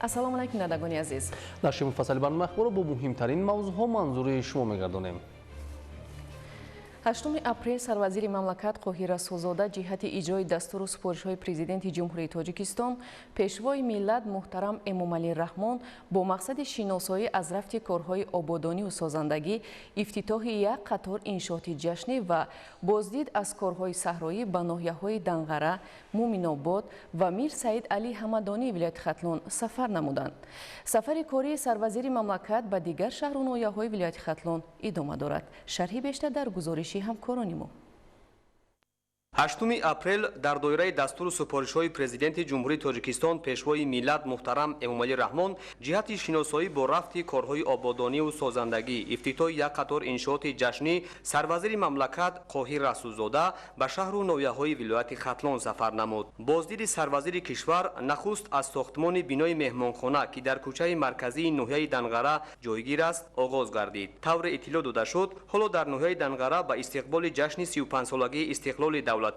Ассалому алайкум, бинандагони азиз. Нашри муфассали барномаи ахборро бо муҳимтарин мавзӯъҳо манзури шумо мегардонем. 8 апрел сарвазири мамлакат Қоҳир Расулзода ҷиҳати иҷрои дастуру супоришҳои Президенти Ҷумҳурии Тоҷикистон, Пешвои миллат муҳтарам Эмомалӣ Раҳмон бо мақсади шиносоӣ аз рафти корҳои ободониву созандагӣ, ифтитоҳи як қатор иншооти ҷашнӣ ва боздид аз корҳои саҳроӣ ба ноҳияҳои Данғара, Муъминобод ва Мир Саид Али Ҳамадонии вилояти Хатлон сафар намуданд. Сафари кории сарвазири мамлакат ба дигар шаҳру ноҳияҳои вилояти Хатлон идома дорад. Шарҳи бештар дар гузориши ҳамкорони мо. 8 апрел дар доираи дастуру супоришҳои Президенти Ҷумҳурии Тоҷикистон, Пешвои миллат муҳтарам Эмомалӣ Раҳмон ҷиҳати шиносоӣ бо рафти корҳои ободониву созандагӣ, ифтитоҳи як қатор иншооти ҷашнӣ сарвазири мамлакат Қоҳир Расулзода ба шаҳру ноҳияҳои вилояти Хатлон сафар намуд. Боздиди сарвазири кишвар нахуст аз сохтмони бинои меҳмонхона, ки дар кӯчаи марказии ноҳияи Данғара ҷойгир аст, оғоз гардид. Тавре иттилоъ дода шуд, ҳоло дар ноҳияи Данғара ба истиқболи ҷашни 35-солагии истиқлоли давлатӣ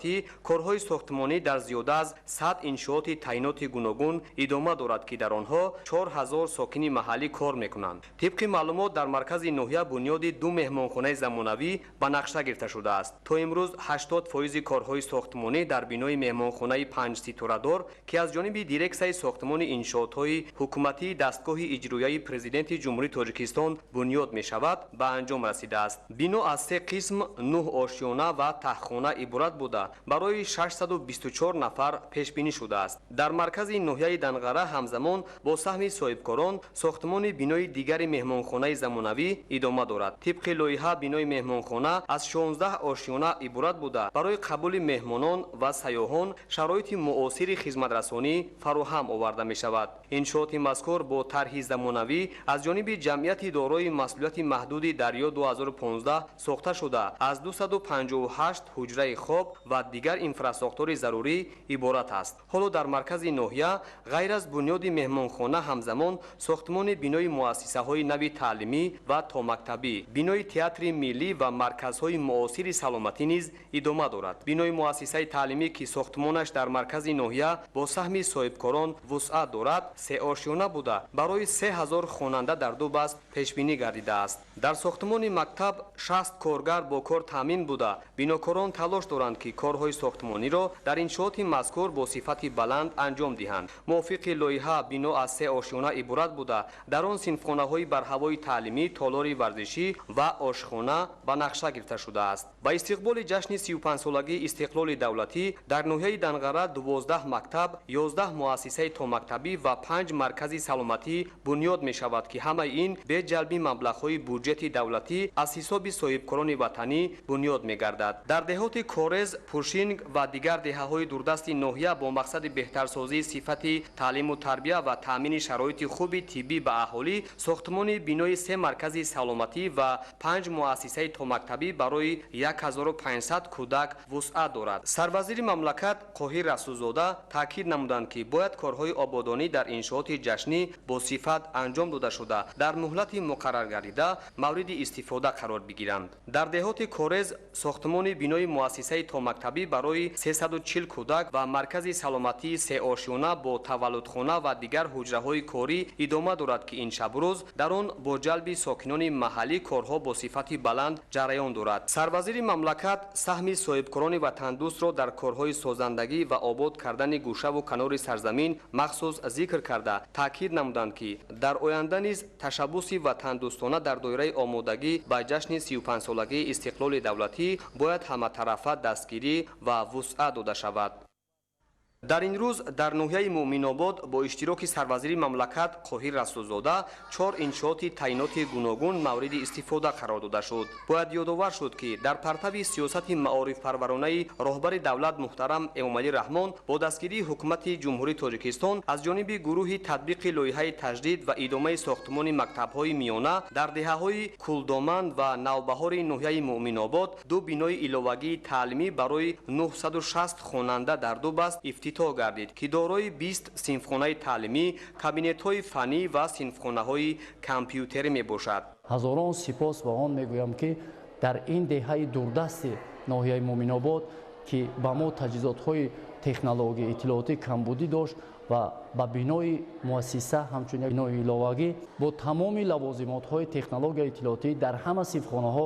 корҳои сохтмонӣ дар зиёда аз 100 иншооти таъиноти гуногун идома дорад, ки дар онҳо 4000 сокини маҳаллӣ кор мекунанд. Тибқи маълумот, дар маркази ноҳия бунёди ду меҳмонхонаи замонавӣ ба нақша гирифта шудааст. То имрӯз 80 фоизи корҳои сохтмонӣ дар бинои меҳмонхонаи панҷситорадор, ки аз ҷониби дирексияи сохтмони иншоотҳои ҳукуматии дастгоҳи иҷроияи Президенти Ҷумҳурии Тоҷикистон бунёд мешавад, ба анҷом расидааст. Бино аз се қисм, нӯҳ ошёна ва таҳхона иборат буда, барои 624 нафар пешбинӣ шудааст. Дар маркази ноҳияи Данғара ҳамзамон бо саҳми соҳибкорон сохтмони бинои дигари меҳмонхонаи замонавӣ идома дорад. Тибқи лоиҳа, бинои меҳмонхона аз 16 ошёна иборат буда, барои қабули меҳмонон ва сайёҳон шароити муосири хизматрасонӣ фароҳам оварда мешавад. Иншооти мазкур бо тарҳи замонавӣ аз ҷониби ҷамъияти дорои масъулияти маҳдуди Дарё 2015 сохта шуда, аз 258 ҳуҷраи хоб ва дигар инфрасохтори зарурӣ иборат аст. Ҳоло дар маркази ноҳия ғайр аз бунёди меҳмонхона, ҳамзамон сохтмони бинои муассисаҳои нави таълимӣ ва томактабӣ, бинои театри миллӣ ва марказҳои муосири саломатӣ низ идома дорад. Бинои муассисаи таълимӣ, ки сохтмонаш дар маркази ноҳия бо саҳми соҳибкорон вусъат дорад, сеошёна буда, барои 3000 хонанда дар ду баст пешбинӣ гардидааст. Дар сохтмони мактаб 60 коргар бо кор таъмин буда, бинокорон талош доранд, ки корҳои сохтмониро дар иншооти мазкур бо сифати баланд анҷом диҳанд. Мувофиқи лоиҳа, бино аз се ошёна иборат буда, дар он синфхонаҳои барҳавои таълимӣ, толори варзишӣ ва ошхона ба нақша гирифта шудааст. Ба истиқболи ҷашни 35-солагии истиқлоли давлатӣ дар ноҳияи Данғара 12 мактаб, 11 муассисаи томактабӣ ва панҷ маркази саломатӣ бунёд мешавад, ки ҳамаи ин бе ҷалби маблағҳои буҷети давлатӣ аз ҳисоби соҳибкорони ватанӣ бунёд мегардад. Дар деҳоти Корез, Пуршинг ва дигар деҳаҳои дурдасти ноҳия бо мақсади беҳтарсозии сифати таълиму тарбия ва таъмини шароити хуби тиббӣ ба аҳолӣ сохтмони бинои се маркази саломатӣ ва панҷ муассисаи томактабӣ барои 1500 кӯдак вусъат дорад. Сарвазири мамлакат Қоҳир Расулзода таъкид намуданд, ки бояд корҳои ободонӣ дар иншооти ҷашнӣ бо сифат анҷом дода шуда, дар муҳлати муқарраргардида мавриди истифода қарор бигиранд. Дар деҳоти Корез сохтмони бинои муассисаи томактабӣ барои 340 кӯдак ва маркази саломатии сеошёна бо таваллудхона ва дигар ҳуҷраҳои корӣ идома дорад, ки ин шабурӯз дар он бо ҷалби сокинони маҳаллӣ корҳо бо сифати баланд ҷараён дорад. Сарвазири мамлакат саҳми соҳибкорони ватандӯстро дар корҳои созандагӣ ва обод кардани гӯшаву канори сарзамин махсус зикр карда, таъкид намуданд, ки дар оянда низ ташаббуси ватандӯстона дар доираи омодагӣ ба ҷашни 35-солагии истиқлоли давлатӣ бояд ҳаматарафа дастгирӣ ва вусъат дода шавад. Дар ин рӯз дар ноҳияи Муъминобод бо иштироки сарвазири мамлакат Қоҳир Расулзода чор иншооти таъиноти гуногун мавриди истифода қарор дода шуд. Бояд ёдовар шуд, ки дар партави сиёсати маорифпарваронаи роҳбари давлат муҳтарам Эмомалӣ Раҳмон бо дастгирии Ҳукумати Ҷумҳурии Тоҷикистон аз ҷониби гурӯҳи татбиқи лоиҳаи таҷдид ва идомаи сохтмони мактабҳои миёна дар деҳаҳои Кулдоман ва Навбаҳори ноҳияи Муъминобод ду бинои иловагии таълимӣ барои 960 хонанда дар ду баст ифтитоҳ гардид, ки дорои 20 синфхонаи таълимӣ, кабинетҳои фаннӣ ва синфхонаҳои компютерӣ мебошад. Ҳазорон сипос ба он мегӯям, ки дар ин деҳаи дурдасти ноҳияи Муъминобод, ки ба мо таҷҳизотҳои технологияи иттилоотӣ камбудӣ дошт. Ва ба бинои муассиса ҳамчун як бинои иловагӣ бо тамоми лавозимотҳои технологияи иттилоотӣ дар ҳама синфхонаҳо,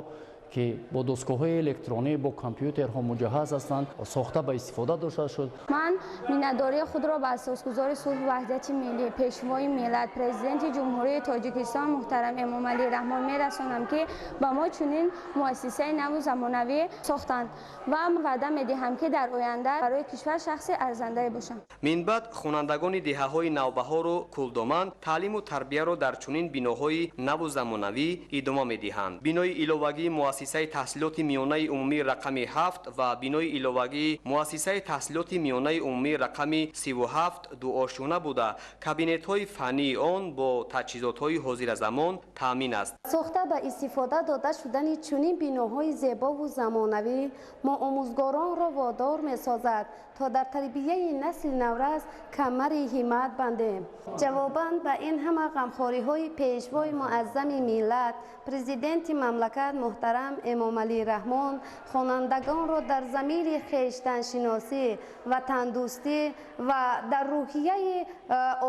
ки бо дастгоҳҳои электронӣ, бо компютерҳо муҷаҳҳаз ҳастанд, сохта ба истифода дошта шуд. Ман миннатдории худро ба асосгузори сулҳу ваҳдати миллӣ, Пешвои миллат, Президенти Ҷумҳурии Тоҷикистон муҳтарам Эмомалӣ Раҳмон мерасонам, ки ба мо чунин муассисаи наву замонавӣ сохтанд, ва ваъда медиҳам, ки дар оянда барои кишвар шахси арзандае бошам. Минбаъд хонандагони деҳаҳои Навбаҳору Кулдоман таълиму тарбияро дар чунин биноҳои наву замонавӣ идома медиҳанд. Бинои иловагии муассисаи таҳсилоти миёнаи умумии рақами 7 ва бинои иловагии муассисаи таҳсилоти миёнаи умумии рақами 37 дуошёна буда, кабинетҳои фаннии он бо таҷҳизотҳои ҳозиразамон таъмин аст. Сохта ба истифода дода шудани чунин биноҳои зебову замонавӣ мо омӯзгоронро водор месозад, то дар тарбияи насли наврас камари ҳиммат бандем. Ҷавобан ба ин ҳама ғамхориҳои Пешвои муаззами миллат, Президенти мамлакат муҳтарам Эмомалӣ Раҳмон, хонандагонро дар замири хештаншиносӣ, ватандӯстӣ ва дар рӯҳияи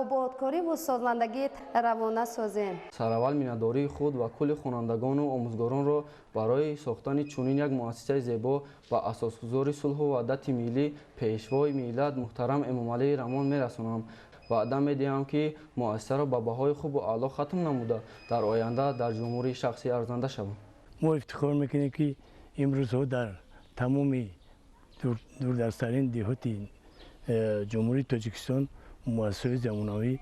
ободкориву созандагӣ равона созем. Сараввал миннатдории худ ва кулли хонандагону омӯзгоронро барои сохтани чунин як муассисаи зебо ба асосгузори сулҳу ваҳдати миллӣ, Пешвои миллат муҳтарам Эмомалӣ Раҳмон мерасонам. Ваъда медиҳам, ки муассисаро ба баҳои хубу аъло хатм намуда, дар оянда дар ҷумҳурӣ шахси арзанда шавам. Мо ифтихор мекунем, ки имрӯзҳо дар тамоми дурдасттарин деҳоти Ҷумҳурии Тоҷикистон муассисаҳои замонавӣ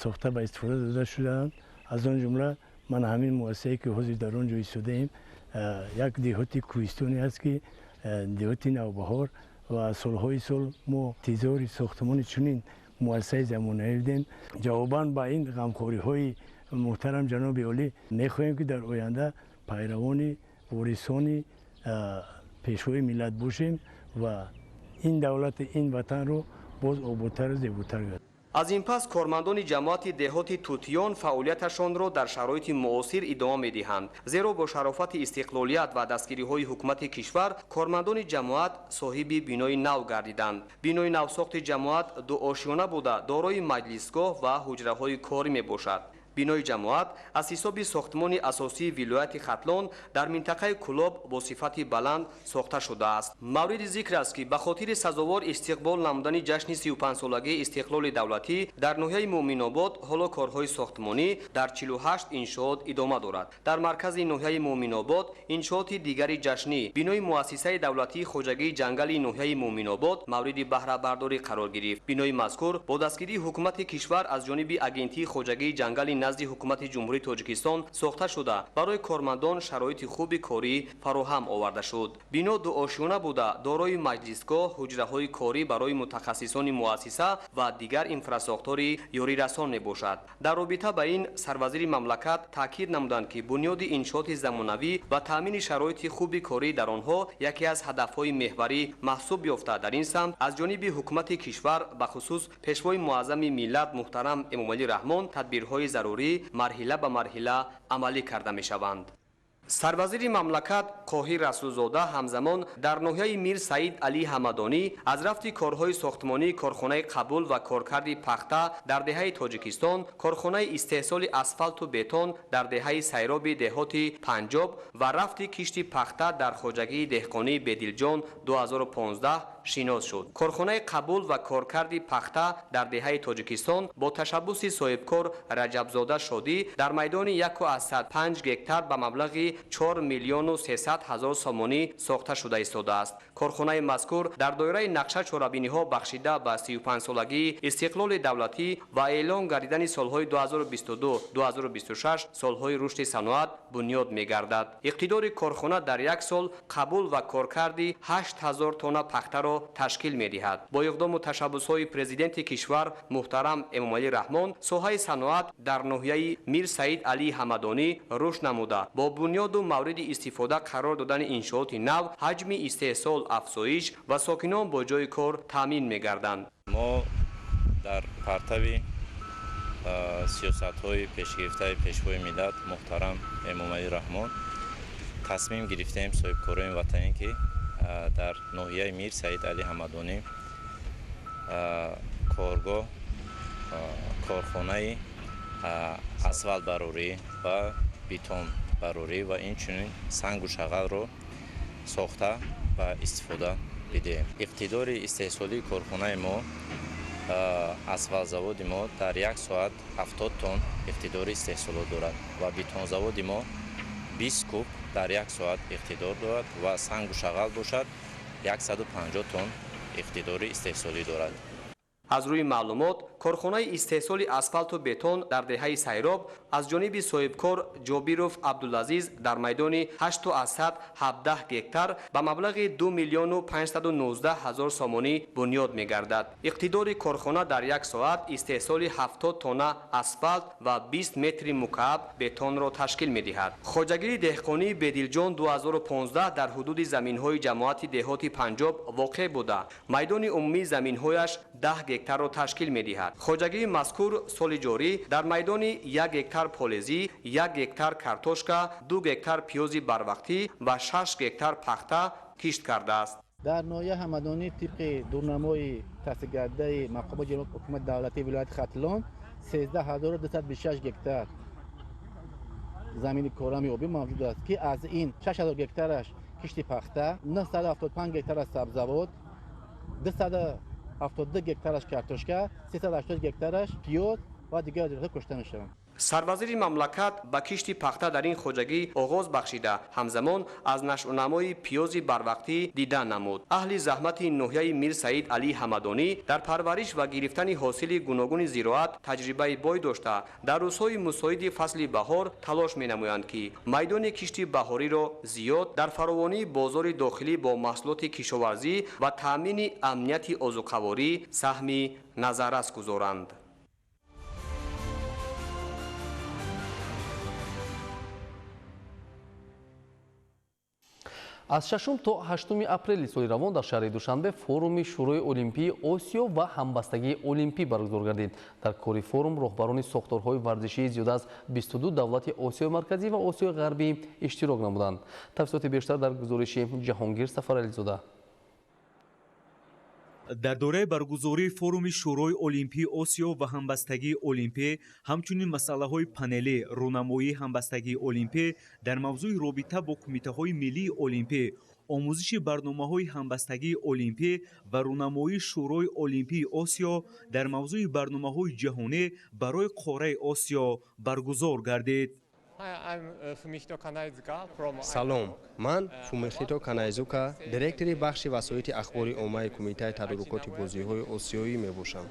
сохта ба истифода дода шудаанд. Аз он ҷумла ман ҳамин муассисае, ки ҳозир дар он ҷо истодаем, як деҳоти кӯҳистонӣ аст, ки деҳоти Навбаҳор, ва солҳои сол мо интизори сохтмони чунин муассисаи замонавӣ будем. Ҷавобан ба ин ғамхориҳои муҳтарам ҷаноби олӣ мехоҳем, ки дар оянда пайравони ворисони Пешвои миллат бошем ва ин давлати, ин ватанро боз ободтару зеботар гардонем. Аз ин пас кормандони ҷамоати деҳоти Тутиён фаъолияташонро дар шароити муосир идома медиҳанд, зеро бо шарофати истиқлолият ва дастгириҳои ҳукумати кишвар кормандони ҷамоат соҳиби бинои нав гардиданд. Бинои навсохти ҷамоат дуошёна буда, дорои маҷлисгоҳ ва ҳуҷраҳои корӣ мебошад. Бинои ҷамоат аз ҳисоби сохтмони асосии вилояти Хатлон дар минтақаи Кулоб бо сифати баланд сохта шудааст. Мавриди зикр аст, ки ба хотири сазовор истиқбол намудани ҷашни 35-солагии истиқлоли давлатӣ дар ноҳияи Муъминобод ҳоло корҳои сохтмонӣ дар 48 иншоот идома дорад. Дар маркази ноҳияи Муъминобод иншооти дигари ҷашнӣ, бинои муассисаи давлатии хоҷагии ҷангали ноҳияи Муъминобод мавриди баҳрабардорӣ қарор гирифт. Бинои мазкур бо дастгирии ҳукумати кишвар аз ҷониби Агентии хоҷагии ҷангали назди ҳукумати Ҷумҳурии Тоҷикистон сохта шуда, барои кормандон шароити хуби корӣ фароҳам оварда шуд. Бино дуошёна буда, дорои маҷлисгоҳ, ҳуҷраҳои корӣ барои мутахассисони муассиса ва дигар инфрасохтори ёрирасон мебошад. Дар робита ба ин сарвазири мамлакат таъкид намуданд, ки бунёди иншооти замонавӣ ва таъмини шароити хуби корӣ дар онҳо яке аз ҳадафҳои меҳварӣ маҳсуб ёфта, дар ин самт аз ҷониби ҳукумати кишвар, бахусус Пешвои муаззами миллат муҳтарам Эмомалӣ Раҳмон, тадбирҳои зарурӣ марҳила ба марҳила амалӣ карда мешаванд. Сарвазири мамлакат Қоҳир Расулзода ҳамзамон дар ноҳияи Мир Саид Алӣ Ҳамадонӣ аз рафти корҳои сохтмонии корхонаи қабул ва коркарди пахта дар деҳаи Тоҷикистон, корхонаи истеҳсоли асфалту бетон дар деҳаи Сайроби деҳоти Панҷоб ва рафти кишти пахта дар хоҷагии деҳқонии Бедилҷон 2015 шинос шуд. Корхонаи қабул ва коркарди пахта дар деҳаи Тоҷикистон бо ташаббуси соҳибкор Раҷабзода Шодӣ дар майдони 1,5 гектар ба маблағи 4 миллиону 300 ҳазор сомонӣ сохта шуда истодааст. Корхонаи мазкур дар доираи нақша чорабиниҳо бахшида ба 35-солагии истиқлоли давлатӣ ва эълон гардидани солҳои 2022-2026 солҳои рушди саноат бунёд мегардад. Иқтидори корхона дар як сол қабул ва коркарди 8 ҳазор тонна пахтаро ташкил медиҳад. Бо иқдому ташаббусҳои Президенти кишвар муҳтарам Эмомалӣ Раҳмон соҳаи саноат дар ноҳияи Мир Саид Алии Ҳамадонӣ рушд намуда, бо бунёду мавриди истифода қарор додани иншооти нав ҳаҷми истеҳсол афзоиш ва сокинон бо ҷойи кор таъмин мегарданд. Мо дар партави сиёсатҳои пешгирифтаи Пешвои миллат муҳтарам Эмомалӣ Раҳмон тасмим гирифтем, соҳибкорони ватанӣ, ки дар ноҳияи Мир Саид Али Ҳамадонӣ коргоҳ Корхонаи асфалтбарорӣ ва бетонбарорӣ ва инчунин сангу шағалро сохта ва истифода бидиҳем. Иқтидори истеҳсолии корхонаи мо, асфалтзаводи мо дар як соат 70 тонн иқтидори истеҳсолот дорад ва бетонзаводи мо 20 куб дар як соат иқтидор дорад ва сангу шағал бошад 150 тонн иқтидори истеҳсолӣ дорад. Аз рӯи маълумот, корхонаи истеҳсоли асфалту бетон дар деҳаи Сайроб аз ҷониби соҳибкор Ҷобиров Абдулазиз дар майдони 8,17 гектар ба маблағи 2 519 000 сомонӣ бунёд мегардад. Иқтидори корхона дар як соат истеҳсоли 70 тонна асфалт ва 20 метри мукааб бетонро ташкил медиҳад. Хоҷагии деҳқонии Бедилҷон 2015 дар ҳудуди заминҳои ҷамоати деҳоти Панҷоб воқеъ буда, майдони умумии заминҳояш 10 гектарро ташкил медиҳад. Хоҷагии мазкур соли ҷорӣ дар майдони 1 гектар полезӣ, 1 гектар картошка, 2 гектар пиёзи барвақтӣ ва 6 гектар пахта кишт кардааст. Дар ноҳияи Ҳамадонӣ тибқи дурнамои тасдиқгардидаи мақомоти ҳукумати давлатии вилояти Хатлон 13226 гектар замини корами обӣ мавҷуд аст, ки аз ин 6000 гектараш кишти пахта, 975 гектараш сабзавот, 272 гектараш картошка, 380 гектараш пиёз ва дигар зироатҳо кошта мешаванд. Сарвазири мамлакат ба кишти пахта дар ин хоҷагӣ оғоз бахшида, ҳамзамон аз нашъунамои пиёзи барвақтӣ дида намуд. Аҳли заҳмати ноҳияи Мир Саид Алӣ Ҳамадонӣ дар парвариш ва гирифтани ҳосили гуногуни зироат таҷрибаи бой дошта, дар рӯзҳои мусоиди фасли баҳор талош менамоянд, ки майдони кишти баҳориро зиёд дар фаровонии бозори дохилӣ бо маҳсулоти кишоварзӣ ва таъмини амнияти озуқаворӣ саҳми назаррас гузоранд. Аз 6 то 8 апрели соли равон дар шаҳри Душанбе форуми Шӯрои Олимпии Осиё ва ҳамбастагии Олимпӣ баргузор гардид. Дар кори форум роҳбарони сохторҳои варзишии зиёда аз 22 давлати Осиёи Марказӣ ва Осиёи Ғарбӣ иштирок намуданд. Тафсилоти бештар дар гузориши Ҷаҳонгир Сафарализода. Дар доираи баргузории форуми Шӯрои Олимпии Осиё ва ҳамбастагии Олимпӣ ҳамчунин масъалаҳои панелӣ, рӯнамоии ҳамбастагии Олимпӣ дар мавзӯи робита бо кумитаҳои миллии Олимпӣ, омӯзиши барномаҳои ҳамбастагии Олимпӣ ва рӯнамоии Шӯрои Олимпии Осиё дар мавзӯи барномаҳои ҷаҳонӣ барои қораи Осиё баргузор гардид. Салом, ман Фумихито Канайзука, директори бахши васоити ахбори оммаи Кумитаи тадорукоти бозиҳои осиёӣ мебошам.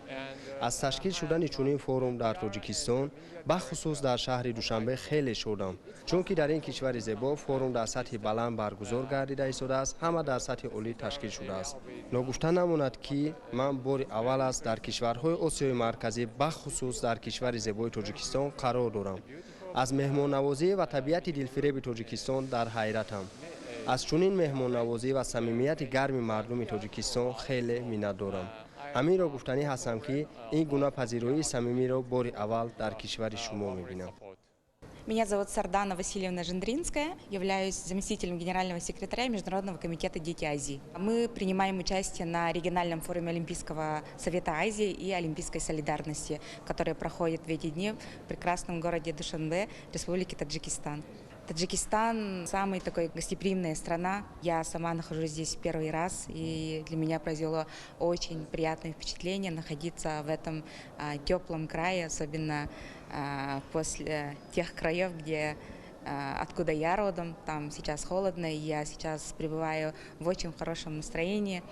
Аз ташкил шудани чунин форум дар Тоҷикистон, бахусус дар шаҳри Душанбе хеле шодам, чунки дар ин кишвари зебо форум дар сатҳи баланд баргузор гардида истодааст, ҳама дар сатҳи олӣ ташкил шудааст. Ногуфта намонад, ки ман бори аввал аст дар кишварҳои Осиёи Марказӣ, бахусус дар кишвари зебои Тоҷикистон қарор дорам. Аз меҳмоннавозӣ ва табиати дилфиреби Тоҷикистон дар ҳайратам. Аз чунин меҳмоннавозӣ ва самимияти гарми мардуми Тоҷикистон хеле миннатдорам. Ҳаминро гуфтанӣ ҳастам, ки ин гуна пазироии самимиро бори аввал дар кишвари шумо мебинам. Меня зовут Сардана Васильевна Жендринская, являюсь заместителем генерального секретаря Международного комитета «Дети Азии». Мы принимаем участие на региональном форуме Олимпийского совета Азии и Олимпийской солидарности, который проходит в эти дни в прекрасном городе Душанбе, Республики Таджикистан. Таджикистан – самая такая гостеприимная страна. Я сама нахожусь здесь первый раз, и для меня произвело очень приятное впечатление находиться в этом теплом крае, особенно после тех краев, где откуда я родом, там сейчас холодно, и я сейчас пребываю в очень хорошем настроении,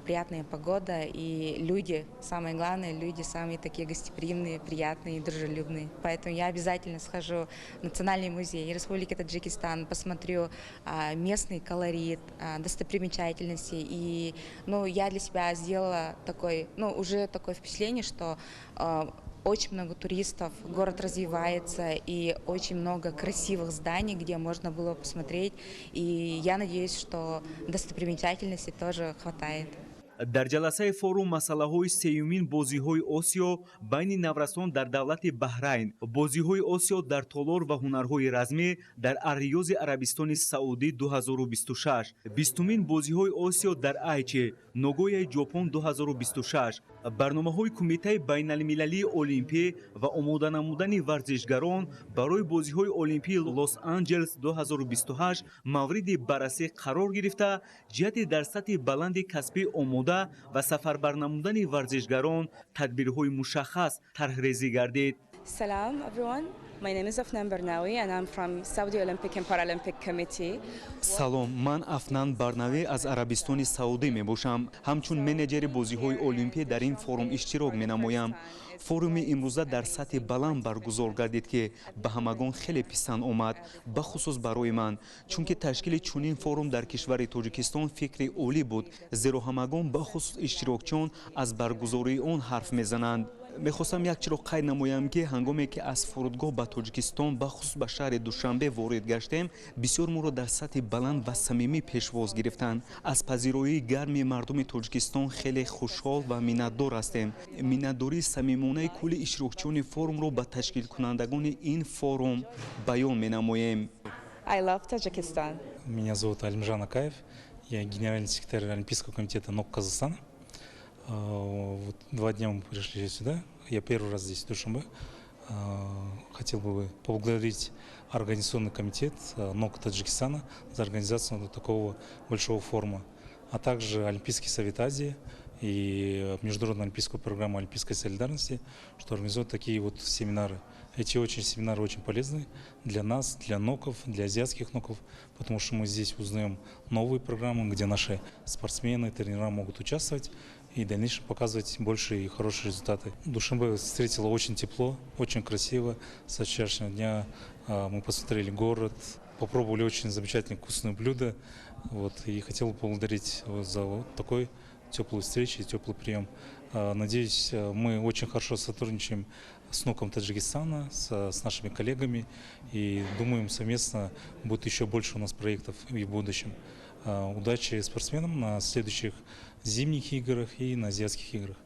приятная погода, и люди, самое главное, люди самые такие гостеприимные, приятные, дружелюбные. Поэтому я обязательно схожу в Национальный музей Республики Таджикистан, посмотрю местный колорит, достопримечательности, и я для себя сделала такой, уже такое впечатление, что очень много туристов, город развивается и очень много красивых зданий, где можно было посмотреть. И я надеюсь, что достопримечательностей тоже хватает. Дар ҷаласаи форум масъалаҳои сеюмин бозиҳои Осиё байни наврасон дар давлати Баҳрайн, бозиҳои Осиё дар толор ва ҳунарҳои размӣ дар Арриёзи Арабистони Саудӣ 2026, бистумин бозиҳои Осиё дар Айчи, Ногояи Ҷопон 2026, Барномаҳои Кумитаи байналмилалии олимпӣ ва омода намудани варзишгарон барои бозиҳои олимпии Лос-Анҷелес 2028 мавриди баррасӣ қарор гирифта, ҷиҳати дар сатҳи баланди касбӣ омода ва сафарбар намудани варзишгарон тадбирҳои мушаххас тарҳрезӣ гардид. Salam everyone. My name is Afnan Barnawi and I'm from Saudi Olympic and Paralympic Committee. Салом, ман Афнан Барнавӣ аз Арабистони Саудӣ мебошам. Ҳамчун менеҷери бозиҳои олимпӣ дар ин форум иштирок менамоям. Форуми имрӯза дар сатҳи баланд баргузор гардид, ки ба ҳамагон хеле писанд омад, бахусус барои ман, чунки ташкили чунин форум дар кишвари Тоҷикистон фикри олӣ буд, зеро ҳамагон, бахусус иштирокчиён, аз баргузории он ҳарф мезананд. Мехостам як чиро қайд намоям, ки ҳангоме ки аз фурудгоҳ ба Тоҷикистон, бахусус ба шаҳри Душанбе ворид гаштем, бисёр моро дар сатҳи баланд ва самимӣ пешвоз гирифтанд. Аз пазироии гарми мардуми Тоҷикистон хеле хушҳол ва миннатдор ҳастем. Миннатдории самимонаи кулли иштирокчиёни форумро ба ташкилкунандагони ин форум баён менамоем. I love Tajikistan. Меня зовут Алимжан Акаев, я генеральный секретарь Олимпийского комитета НОК Казахстана. Вот 2 дня мы пришли сюда. Я первый раз здесь, в Душанбе. Хотел бы поблагодарить организационный комитет НОК Таджикистана за организацию такого большого форума, а также Олимпийский совет Азии и Международную олимпийскую программу Олимпийской солидарности, что организуют такие вот семинары. Эти очень семинары очень полезны для нас, для НОКов, для азиатских НОКов, потому что мы здесь узнаем новые программы, где наши спортсмены, тренера могут участвовать и в дальнейшем показывать больше и хорошие результаты. Душанбе встретила очень тепло, очень красиво. Со вчерашнего дня мы посмотрели город, попробовали очень замечательные вкусные блюда. Вот, и хотел бы поблагодарить за вот такой теплую встречу и теплый прием. Надеюсь, мы очень хорошо сотрудничаем с НОКом Таджикистана, с нашими коллегами, и думаем, совместно будет еще больше у нас проектов и в будущем. Удачи спортсменам на следующих зимних играх и на азиатских играх.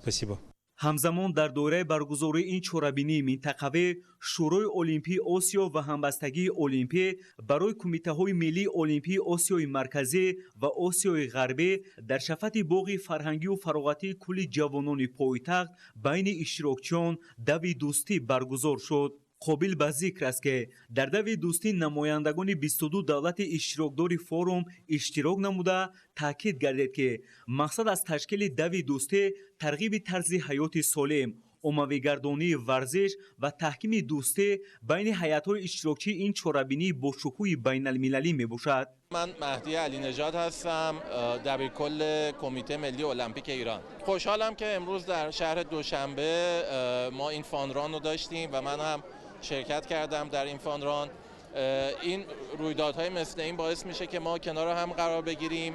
Спасибо. Ҳамзамон дар доираи баргузории ин чорабинии минтақавӣ Шӯрои Олимпии Осиё ва ҳамбастагии олимпӣ барои кумитаҳои миллии Олимпии Осиёи Марказӣ ва Осиёи Ғарбӣ дар шафати боғи фарҳангию фароғатии кулли ҷавонони пойтахт байни иштирокчиён дави дӯстӣ баргузор шуд. Қобил ба зикр аст, ки дар дави дӯстӣ намояндагони 22 давлати иштирокдори форум иштирок намуда, таъкид гардид, ки мақсад аз ташкили дави дӯстӣ тарғиби тарзи ҳаёти солим, оммавигардонии варзиш ва таҳкими дӯстӣ байни ҳайатҳои иштирокчии ин чорабинии бошукӯҳи байналмилалӣ мебошад. من مهدی علی نژاد هستم، دبیرکل کمیته ملی المپیک ایران. خوشحالم که امروز در شهر دوشنبه ما این fun run رو داشتیم و من هم شرکت کردم در این fun run. این رویدادهای مثل این باعث میشه که ما کنار هم قرار بگیریم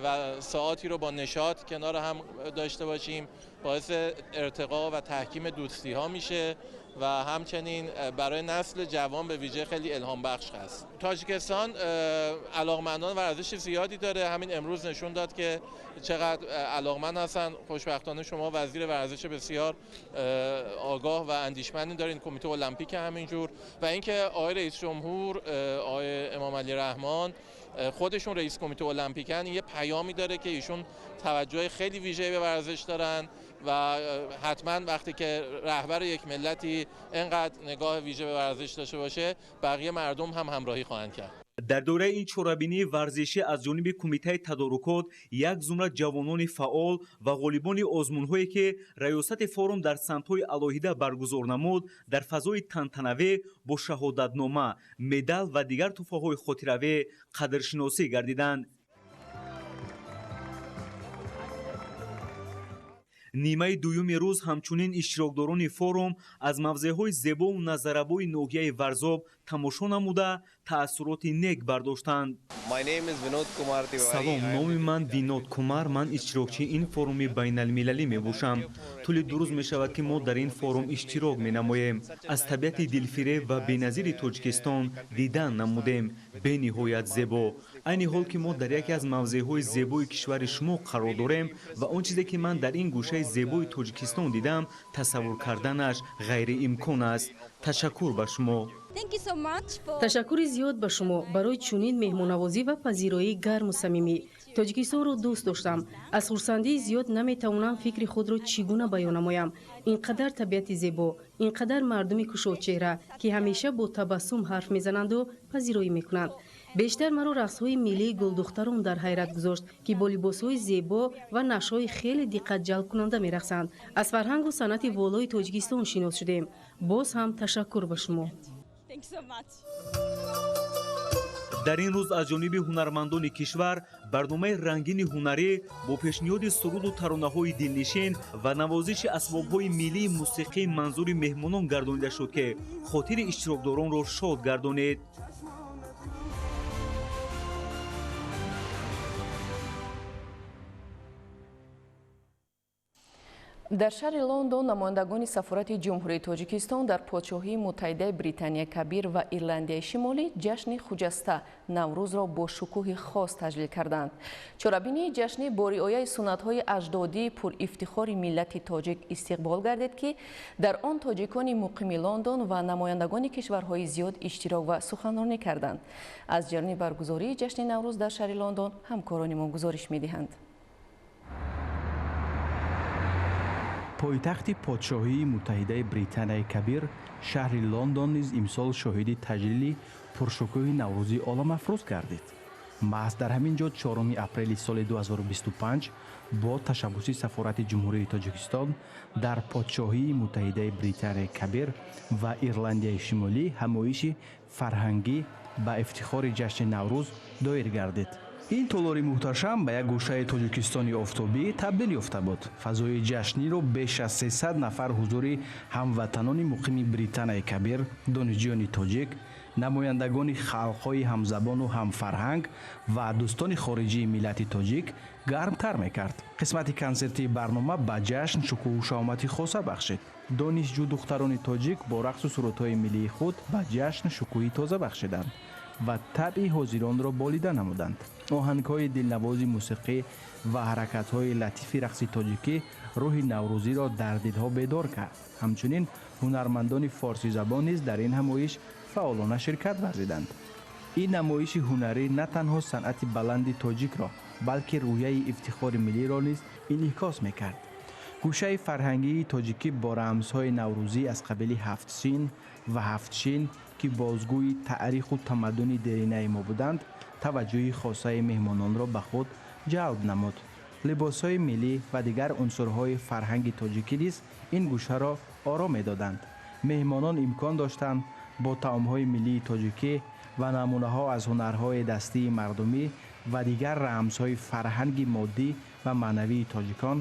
و ساعاتی رو با نشاط کنار هم داشته باشیم، باعث ارتقا و تحکیم دوستی ها میشه و همچنین برای نسل جوان به ویژه خیلی الهام بخش هست. تاجیکستان علاقمندان ورزش زیادی داره، همین امروز نشون داد که چقدر علاقمند هستن. خوشبختانه شما وزیر ورزش بسیار آگاه و اندیشمندی دارین، کمیته المپیک همینجور، و اینکه آقای رئیس جمهور آقای امام علی رحمان خودشون رئیس کمیته المپیکن، یه پیامی داره که ایشون توجه خیلی ویژه به ورزش دارن و حتما وقتی که رهبر یک ملتی اینقدر نگاه ویژه به ورزش داشته باشه، بقیه مردم هم همراهی خواهند کرد. Дар доираи ин чорабинии варзишӣ аз ҷониби кумитаи тадорукот як зумра ҷавонони фаъол ва ғолибони озмунҳое, ки раёсати форум дар самтҳои алоҳида баргузор намуд, дар фазои тантанавӣ бо шаҳодатнома, медал ва дигар тӯҳфаҳои хотиравӣ қадршиносӣ гардиданд. Нимаи дуюми рӯз ҳамчунин иштирокдорони форум аз мавзеъҳои зебову назаррабои ноҳияи Варзоб тамошо намуда, таассуроти нек бардоштанд. Салом, номи ман Винод Кумар, ман иштирокчии ин форуми байналмилалӣ мебошам. Тӯли 2 рӯз мешавад, ки мо дар ин форум иштирок менамоем. Аз табиати дилфиреб ва беназири Тоҷикистон дидан намудем, бениҳоят зебо. Айни ҳол ки мо дар яке аз мавзеъҳои зебои кишвари шумо қарор дорем ва он чизе ки ман дар ин гӯшаи зебои Тоҷикистон дидам, тасаввур карданаш ғайриимкон аст. Ташаккур ба шумо. Ташаккури зиёд ба шумо барои чунин меҳмоннавозӣ ва пазироии гарму самимӣ. Тоҷикистонро дӯст доштам. Аз хурсандии зиёд наметавонам фикри худро чӣ гуна баён намоям. Ин қадар табиати зебо, ин қадар мардуми кушодчеҳра, ки ҳамеша бо табассум ҳарф мезананду пазироӣ мекунанд. Бештар маро рақсҳои миллии гулдухтарон дар ҳайрат гузошт, ки бо либосҳои зебо ва нақшҳои хеле диққатҷалбкунанда мерақсанд. Аз фарҳангу санъати волои Тоҷикистон шинос шудем. Боз ҳам ташаккур ба шумо. Дар ин рӯз аз ҷониби ҳунармандони кишвар барномаи рангини ҳунарӣ бо пешниҳоди суруду таронаҳои дилнишин ва навозиши асбобҳои миллии мусиқӣ манзури меҳмонон гардонида шуд, ки хотири иштирокдоронро шод гардонид. Дар шаҳри Лондон намояндагони сафорати Ҷумҳурии Тоҷикистон дар Подшоҳии Муттаҳидаи Британияи Кабир ва Ирландияи Шимолӣ ҷашни хуҷаста Наврӯзро бо шукӯҳи хос таҷлил карданд. Чорабинии ҷашнӣ бо риояи суннатҳои аҷдодии пурифтихори миллати тоҷик истиқбол гардид, ки дар он тоҷикони муқими Лондон ва намояндагони кишварҳои зиёд иштирок ва суханронӣ карданд. Аз ҷараёни баргузории ҷашни Наврӯз дар шаҳри Лондон ҳамкорони мо гузориш медиҳанд. Пойтахти Подшоҳии Муттаҳидаи Британияи Кабир, шаҳри Лондон низ имсол шоҳиди таҷлили пуршукӯҳи Наврӯзи оламафрӯз гардид. Маҳз дар ҳамин ҷо 4 апрели соли 2025 бо ташаббуси Сафорати Ҷумҳурии Тоҷикистон дар Подшоҳии Муттаҳидаи Британияи Кабир ва Ирландияи Шимолӣ ҳамоиши фарҳангӣ ба ифтихори ҷашни Наврӯз доир гардид. Ин толори муҳташам ба як гӯшаи Тоҷикистони офтобӣ табдил ёфта буд. Фазои ҷашниро беш аз 300 нафар ҳузури ҳамватанони муқими Британияи Кабир, донишҷӯёни тоҷик, намояндагони халқҳои ҳамзабону ҳамфарҳанг ва дӯстони хориҷии миллати тоҷик гармтар мекард. Қисмати консертии барнома ба ҷашн шукӯҳу шаҳомати хоса бахшид. Донишҷӯ духтарони тоҷик бо рақсу сурудҳои миллии худ ба ҷашн шукӯҳи тоза бахшиданд ва табъи ҳозиронро болида намуданд. Оҳангҳои дилнавози мусиқӣ ва ҳаракатҳои латифи рақси тоҷикӣ рӯҳи наврӯзиро дар дилҳо бедор кард. Ҳамчунин ҳунармандони форсизабон низ дар ин ҳамоиш фаъолона ширкат варзиданд. Ин намоиши ҳунарӣ на танҳо санъати баланди тоҷикро, балки рӯҳияи ифтихори миллиро низ инъикос мекард. Гӯшаи фарҳангии тоҷикӣ бо рамзҳои наврӯзӣ аз қабили ҳафтсин ва ҳафтшин, ки бозгӯи таъриху тамаддуни деринаи мо буданд, таваҷҷӯҳи хосаи меҳмононро ба худ ҷалб намуд. Либосҳои миллӣ ва дигар унсурҳои фарҳанги тоҷикӣ низ ин гӯшаро оро медоданд. Меҳмонон имкон доштанд бо таомҳои миллии тоҷикӣ ва намунаҳо аз ҳунарҳои дастии мардумӣ ва дигар рамзҳои фарҳанги моддӣ ва маънавии тоҷикон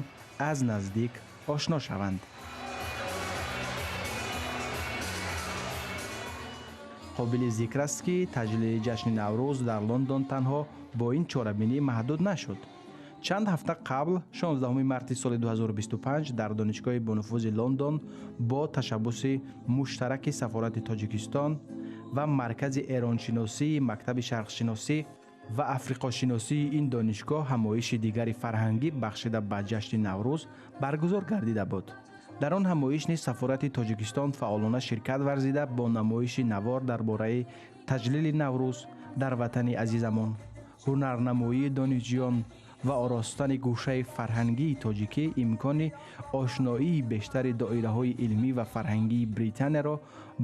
аз наздик ошно шаванд. Қобили зикр аст, ки таҷлили ҷашни Наврӯз дар Лондон танҳо бо ин чорабинӣ маҳдуд нашуд. Чанд ҳафта қабл, 16 марти соли 2025 дар донишгоҳи бонуфузи Лондон бо ташаббуси муштараки Сафорати Тоҷикистон ва Маркази эроншиносии Мактаби шарқшиносӣ ва африқошиносии ин донишгоҳ ҳамоиши дигари фарҳангӣ бахшида ба ҷашни Наврӯз баргузор гардида буд. Дар он ҳамоиш низ Сафорати Тоҷикистон фаъолона ширкат варзида бо намоиши навор дар бораи таҷлили Наврӯз дар ватани азизамон, ҳунарнамоии донишҷӯён ва оростани гӯшаи фарҳангии тоҷикӣ имкони ошноии бештари доираҳои илмӣ ва фарҳангии Британияро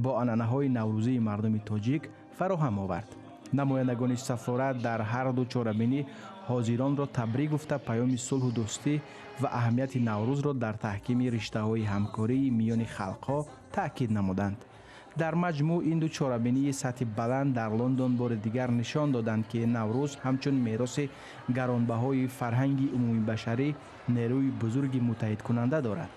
бо анъанаҳои наврӯзии мардуми тоҷик фароҳам овард. Намояндагони сафорат дар ҳар ду чорабинӣ ҳозиронро табрик гуфта, паёми сулҳу дӯстӣ ва аҳамияти Наврӯзро дар таҳкими риштаҳои ҳамкории миёни халқҳо таъкид намуданд. Дар маҷмӯъ ин ду чорабинии сатҳи баланд дар Лондон бори дигар нишон доданд, ки Наврӯз ҳамчун мероси гаронбаҳои фарҳанги умумибашарӣ нерӯи бузурги муттаҳидкунанда дорад.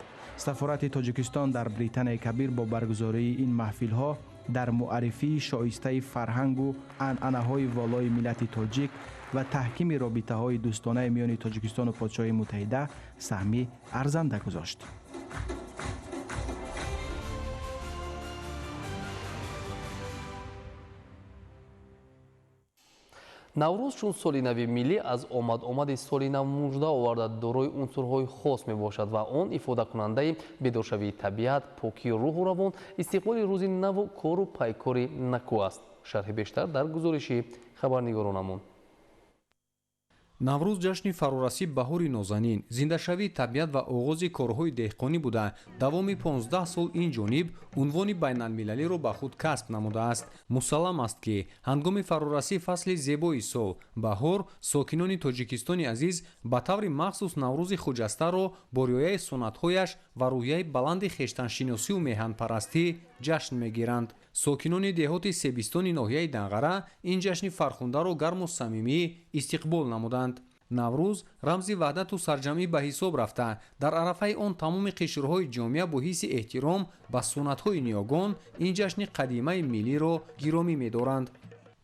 Сафорати Тоҷикистон дар Британияи Кабир бо баргузории ин маҳфилҳо дар муаррифии шоистаи фарҳангу анъанаҳои волои миллати тоҷик ва таҳкими робитаҳои дӯстонаи миёни Тоҷикистону Подшоҳии Муттаҳида саҳми арзанда гузошт. Наврӯз чун соли нави миллӣ аз омад-омади соли нав мужда оварда, дорои унсурҳои хос мебошад ва он ифодакунандаи бедоршавии табиат, покии рӯҳу равон, истиқболи рӯзи наву кору пайкори наку аст. Шарҳи бештар дар гузориши хабарнигоронамон. Наврӯз ҷашни фарорасӣ баҳори нозанин, зиндашавии табиат ва оғози корҳои деҳқонӣ буда, давоми 15 сол ин ҷониб унвони байналмилалиро ба худ касб намудааст. Мусаллам аст, ки ҳангоми фарорасии фасли зебои сол, баҳор, сокинони Тоҷикистони азиз ба таври махсус Наврӯзи хуҷастаро бо риояи суннатҳояш ва рӯҳияи баланди хештаншиносию меҳанпарастӣ ҷашн мегиранд. Сокинони деҳоти Себистони ноҳияи Данғара ин ҷашни фархундаро гарму самимӣ истиқбол намуданд. Наврӯз рамзи ваҳдату сарҷамъӣ ба ҳисоб рафта, дар арафаи он тамоми қишрҳои ҷомеа бо ҳисси эҳтиром ба суннатҳои ниёгон ин ҷашни қадимаи миллиро гиромӣ медоранд.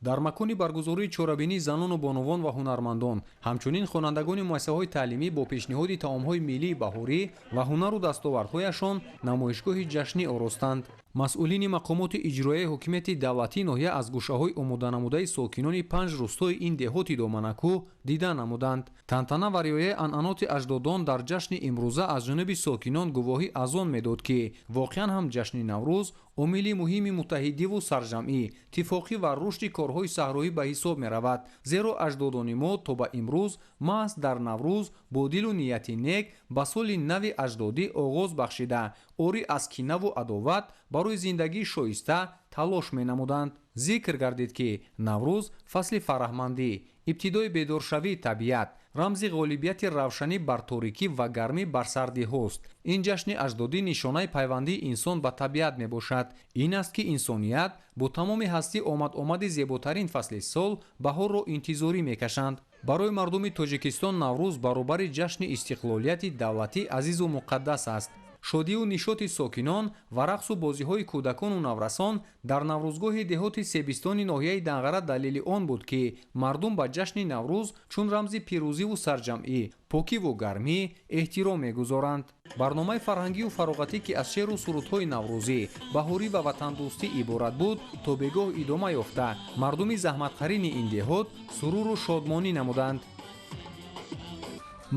Дар макони баргузории чорабинӣ занону бонувон ва ҳунармандон, ҳамчунин хонандагони муассисаҳои таълимӣ бо пешниҳоди таомҳои миллии баҳорӣ ва ҳунару дастовардҳояшон намоишгоҳи ҷашнӣ оростанд. Масъулини мақомоти иҷроияи ҳокимияти давлатии ноҳия аз гӯшаҳои омоданамудаи сокинони панҷ рӯстои ин деҳоти доманакӯҳ дида намуданд. Тантана ва риояи анъаноти аҷдодон дар ҷашни имрӯза аз ҷониби сокинон гувоҳӣ аз он медод, ки воқеан ҳам ҷашни Наврӯз омили муҳими муттаҳидиву сарҷамъӣ, тифоқӣ ва рушди корҳои саҳроӣ ба ҳисоб меравад, зеро аҷдодони мо то ба имрӯз маҳз дар Наврӯз бо дилу нияти нек ба соли нави аҷдодӣ оғоз бахшида, орӣ аз кинаву адоват барои зиндагии шоиста талош менамуданд. Зикр гардид, ки Наврӯз фасли фараҳмандӣ, ибтидои бедоршавии табиат, рамзи ғолибияти равшанӣ бар торикӣ ва гармӣ бар сардиҳост. Ин ҷашни аҷдодӣ нишонаи пайвандии инсон ба табиат мебошад. Ин аст, ки инсоният бо тамоми ҳастӣ омад-омади зеботарин фасли сол, баҳорро интизорӣ мекашанд. Барои мардуми Тоҷикистон Наврӯз баробари ҷашни истиқлолияти давлатӣ азизу муқаддас аст. Шодиву нишоти сокинон ва рақсу бозиҳои кӯдакону наврасон дар наврӯзгоҳи деҳоти Себистони ноҳияи Данғара далели он буд, ки мардум ба ҷашни Наврӯз чун рамзи пирӯзиву сарҷамъӣ, покиву гармӣ эҳтиром мегузоранд. Барномаи фарҳангию фароғатӣ, ки аз шеъру сурудҳои наврӯзӣ, баҳорӣ ва ватандӯстӣ иборат буд, то бегоҳ идома ёфта, мардуми заҳматқарини ин деҳот суруру шодмонӣ намуданд.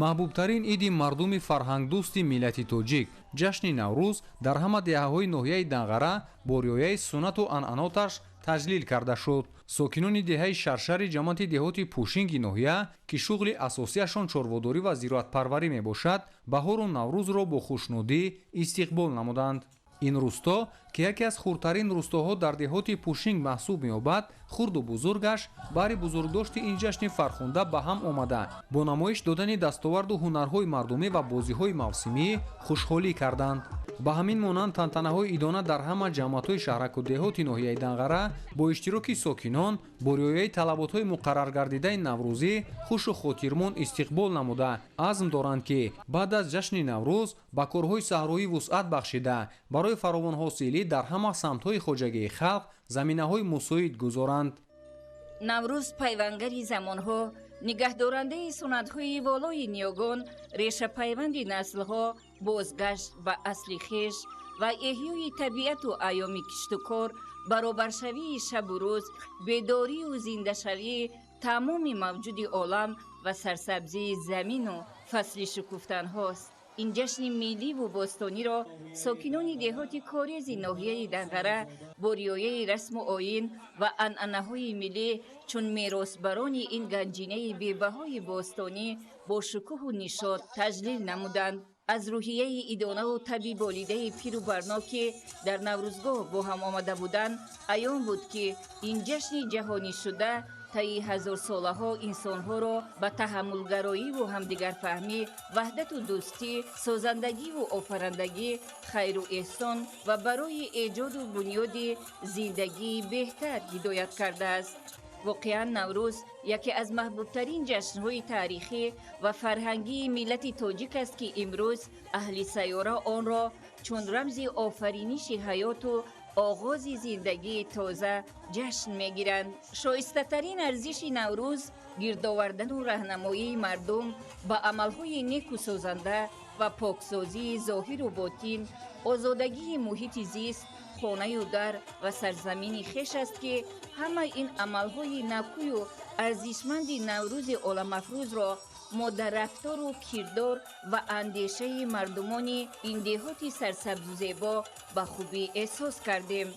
Маҳбубтарин иди мардуми фарҳангдӯсти миллати тоҷик, ҷашни Наврӯз, дар ҳама деҳаҳои ноҳияи Данғара бо риояи суннату анъаноташ таҷлил карда шуд. Сокинони деҳаи Шаршари ҷамоати деҳоти Пӯшинги ноҳия, ки шуғли асосияшон чорводорӣ ва зироатпарварӣ мебошад, баҳору Наврӯзро бо хушнудӣ истиқбол намуданд. Ин рӯсто, ки яке аз хурдтарин рӯстоҳо дар деҳоти Пӯшинг маҳсуб меёбад, хурду бузургаш баҳри бузургдошти ин ҷашни фархунда ба ҳам омада, бо намоиш додани дастоварду ҳунарҳои мардумӣ ва бозиҳои мавсимӣ хушҳолӣ карданд. Ба ҳамин монанд тантанаҳои идона дар ҳама ҷамоатҳои шаҳраку деҳоти ноҳияи Данғара бо иштироки сокинон бо риояи талаботҳои муқарраргардидаи наврӯзӣ хушу хотирмон истиқбол намуда, азм доранд, ки баъд аз ҷашни Наврӯз ба корҳои саҳроӣ вусъат бахшида, барои фаровонҳосилӣ дар ҳама самтҳои хоҷагии халқ заминаҳои мусоид гузоранд. Наврӯз пайвангари замонҳо, нигаҳдорандаи суннатҳои волои ниёгон, решапайванди наслҳо, бозгашт ба асли хеш ва эҳёи табиату айёми киштукор, баробаршавии шабу рӯз, бедорию зиндашавии тамоми мавҷуди олам ва сарсабзии замину фасли шукуфтанҳост. Ин ҷашни милливу бостониро сокинони деҳоти Корези ноҳияи Данғара бо риояи расму оин ва анъанаҳои миллӣ чун меросбарони ин ганҷинаи бебаҳои бостонӣ бо шукӯҳу нишот таҷлил намуданд. Аз рӯҳияи идонаву таби болидаи пиру барно, ки дар наврӯзгоҳ бо ҳам омада буданд, аён буд, ки ин ҷашни ҷаҳонишуда таи ҳазорсолаҳо инсонҳоро ба таҳаммулгароиву ҳамдигарфаҳмӣ, ваҳдату дӯстӣ, созандагиву офарандагӣ, хайру эҳсон ва барои эҷоду бунёди зиндагии беҳтар ҳидоят кардааст. Воқеан, Наврӯз яке аз маҳбубтарин ҷашнҳои таърихӣ ва фарҳангии миллати тоҷик аст, ки имрӯз аҳли сайёра онро чун рамзи офариниши ҳаёту оғози зиндагии тоза ҷашн мегиранд. Шоистатарин арзиши Наврӯз гирдовардану раҳнамоии мардум ба амалҳои неку созанда ва поксозии зоҳиру ботин, озодагии муҳити зист, хонаю дар ва сарзамини хеш аст, ки ҳамаи ин амалҳои накӯю арзишманди Наврӯзи оламафрӯзро мо дар рафтору кирдор ва андешаи мардумони ин деҳоти сарсабзу зебо ба хубӣ эҳсос кардем.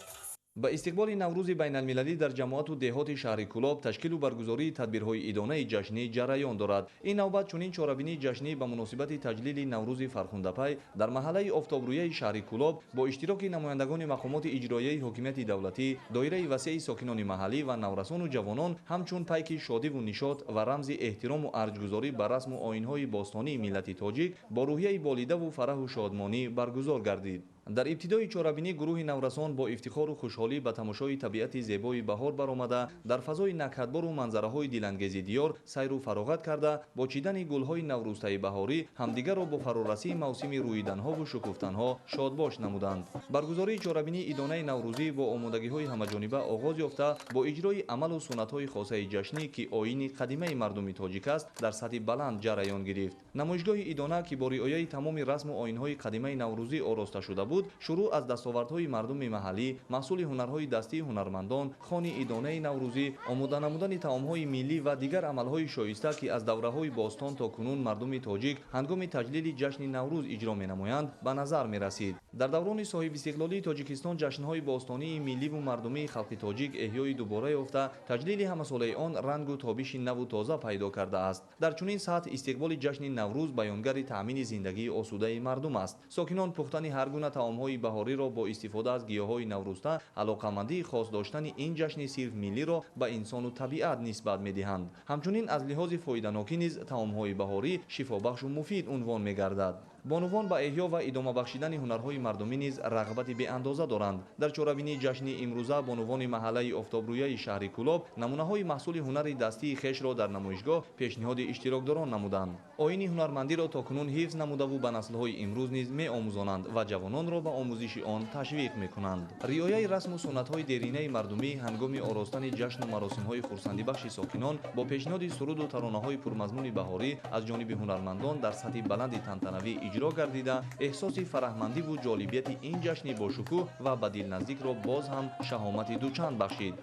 Ба истиқболи Наврӯзи байналмилалӣ дар ҷамоату деҳоти шаҳри Кӯлоб ташкилу баргузории тадбирҳои идонаи ҷашнӣ ҷараён дорад. Ин навбат чунин чорабинии ҷашнӣ ба муносибати таҷлили Наврӯзи фархундапай дар маҳаллаи Офтобрӯяи шаҳри Кӯлоб бо иштироки намояндагони мақомоти иҷроияи ҳокимияти давлатӣ, доираи васеи сокинони маҳаллӣ ва наврасону ҷавонон ҳамчун пайки шодиву нишот ва рамзи эҳтирому арҷгузорӣ ба расму оинҳои бостонии миллати тоҷик бо рӯҳияи болидаву фараҳу шодмонӣ баргузор гардид. Дар ибтидои чорабинӣ гурӯҳи наврасон бо ифтихору хушҳолӣ ба тамошои табиати зебои баҳор баромада, дар фазои накҳатбору манзараҳои дилангези диёр сайру фароғат карда, бо чидани гулҳои наврӯзтаи баҳорӣ ҳамдигарро бо фарорасии мавсими рӯиданҳову шукуфтанҳо шодбош намуданд. Баргузории чорабинии идонаи наврӯзӣ бо омодагиҳои ҳамаҷониба оғоз ёфта, бо иҷрои амалу суннатҳои хосаи ҷашнӣ, ки оини қадимаи мардуми тоҷик аст, дар сатҳи баланд ҷараён гирифт. Намоишгоҳи идона, ки бо риояи тамоми расму оинҳои қадимаи наврӯзӣ ороста шуда буд, шурӯъ аз дастовардҳои мардуми маҳаллӣ, маҳсули ҳунарҳои дастии ҳунармандон, хони идонаи наврӯзӣ, омода намудани таомҳои миллӣ ва дигар амалҳои шоиста, ки аз давраҳои бостон то кунун мардуми тоҷик ҳангоми таҷлили ҷашни Наврӯз иҷро менамоянд, ба назар мерасид. Дар даврони соҳибистиқлолии Тоҷикистон ҷашнҳои бостонии милливу мардумии халқи тоҷик эҳёи дубора ёфта, таҷлили ҳамасолаи он рангу тобиши наву тоза пайдо кардааст. Дар чунин сатҳ истиқболи ҷашни Наврӯз баёнгари таъмини зиндагии осудаи мардум аст. Сокинон пухтани ҳар гуна таомҳои баҳориро бо истифода аз гиёҳҳои наврӯзта алоқамандии хос доштани ин ҷашни сирф миллиро ба инсону табиат нисбат медиҳанд. Ҳамчунин аз лиҳози фоиданокӣ низ таомҳои баҳорӣ шифобахшу муфид унвон мегардад. Бонувон ба эҳё ва идома бахшидани ҳунарҳои мардумӣ низ рағбати беандоза доранд. Дар чорабинии ҷашни имрӯза бонувони маҳаллаи Офтобрӯяи шаҳри Кӯлоб намунаҳои маҳсули ҳунари дастии хешро дар намоишгоҳ пешниҳоди иштирокдорон намуданд. Оини ҳунармандиро то кунун ҳифз намудаву ба наслҳои имрӯз низ меомӯзонанд ва ҷавононро ба омӯзиши он ташвиқ мекунанд. Риояи расму суннатҳои деринаи мардумӣ ҳангоми оростани ҷашну маросимҳои хурсандибахши сокинон бо пешниҳоди суруду таронаҳои пурмазмуни баҳорӣ аз ҷониби ҳунармандон дар сатҳи баланди тантанавӣ иҷро гардида, эҳсоси фараҳмандиву ҷолибияти ин ҷашни бошукӯҳ ва ба дилназдикро боз ҳам шаҳомати дучанд бахшид.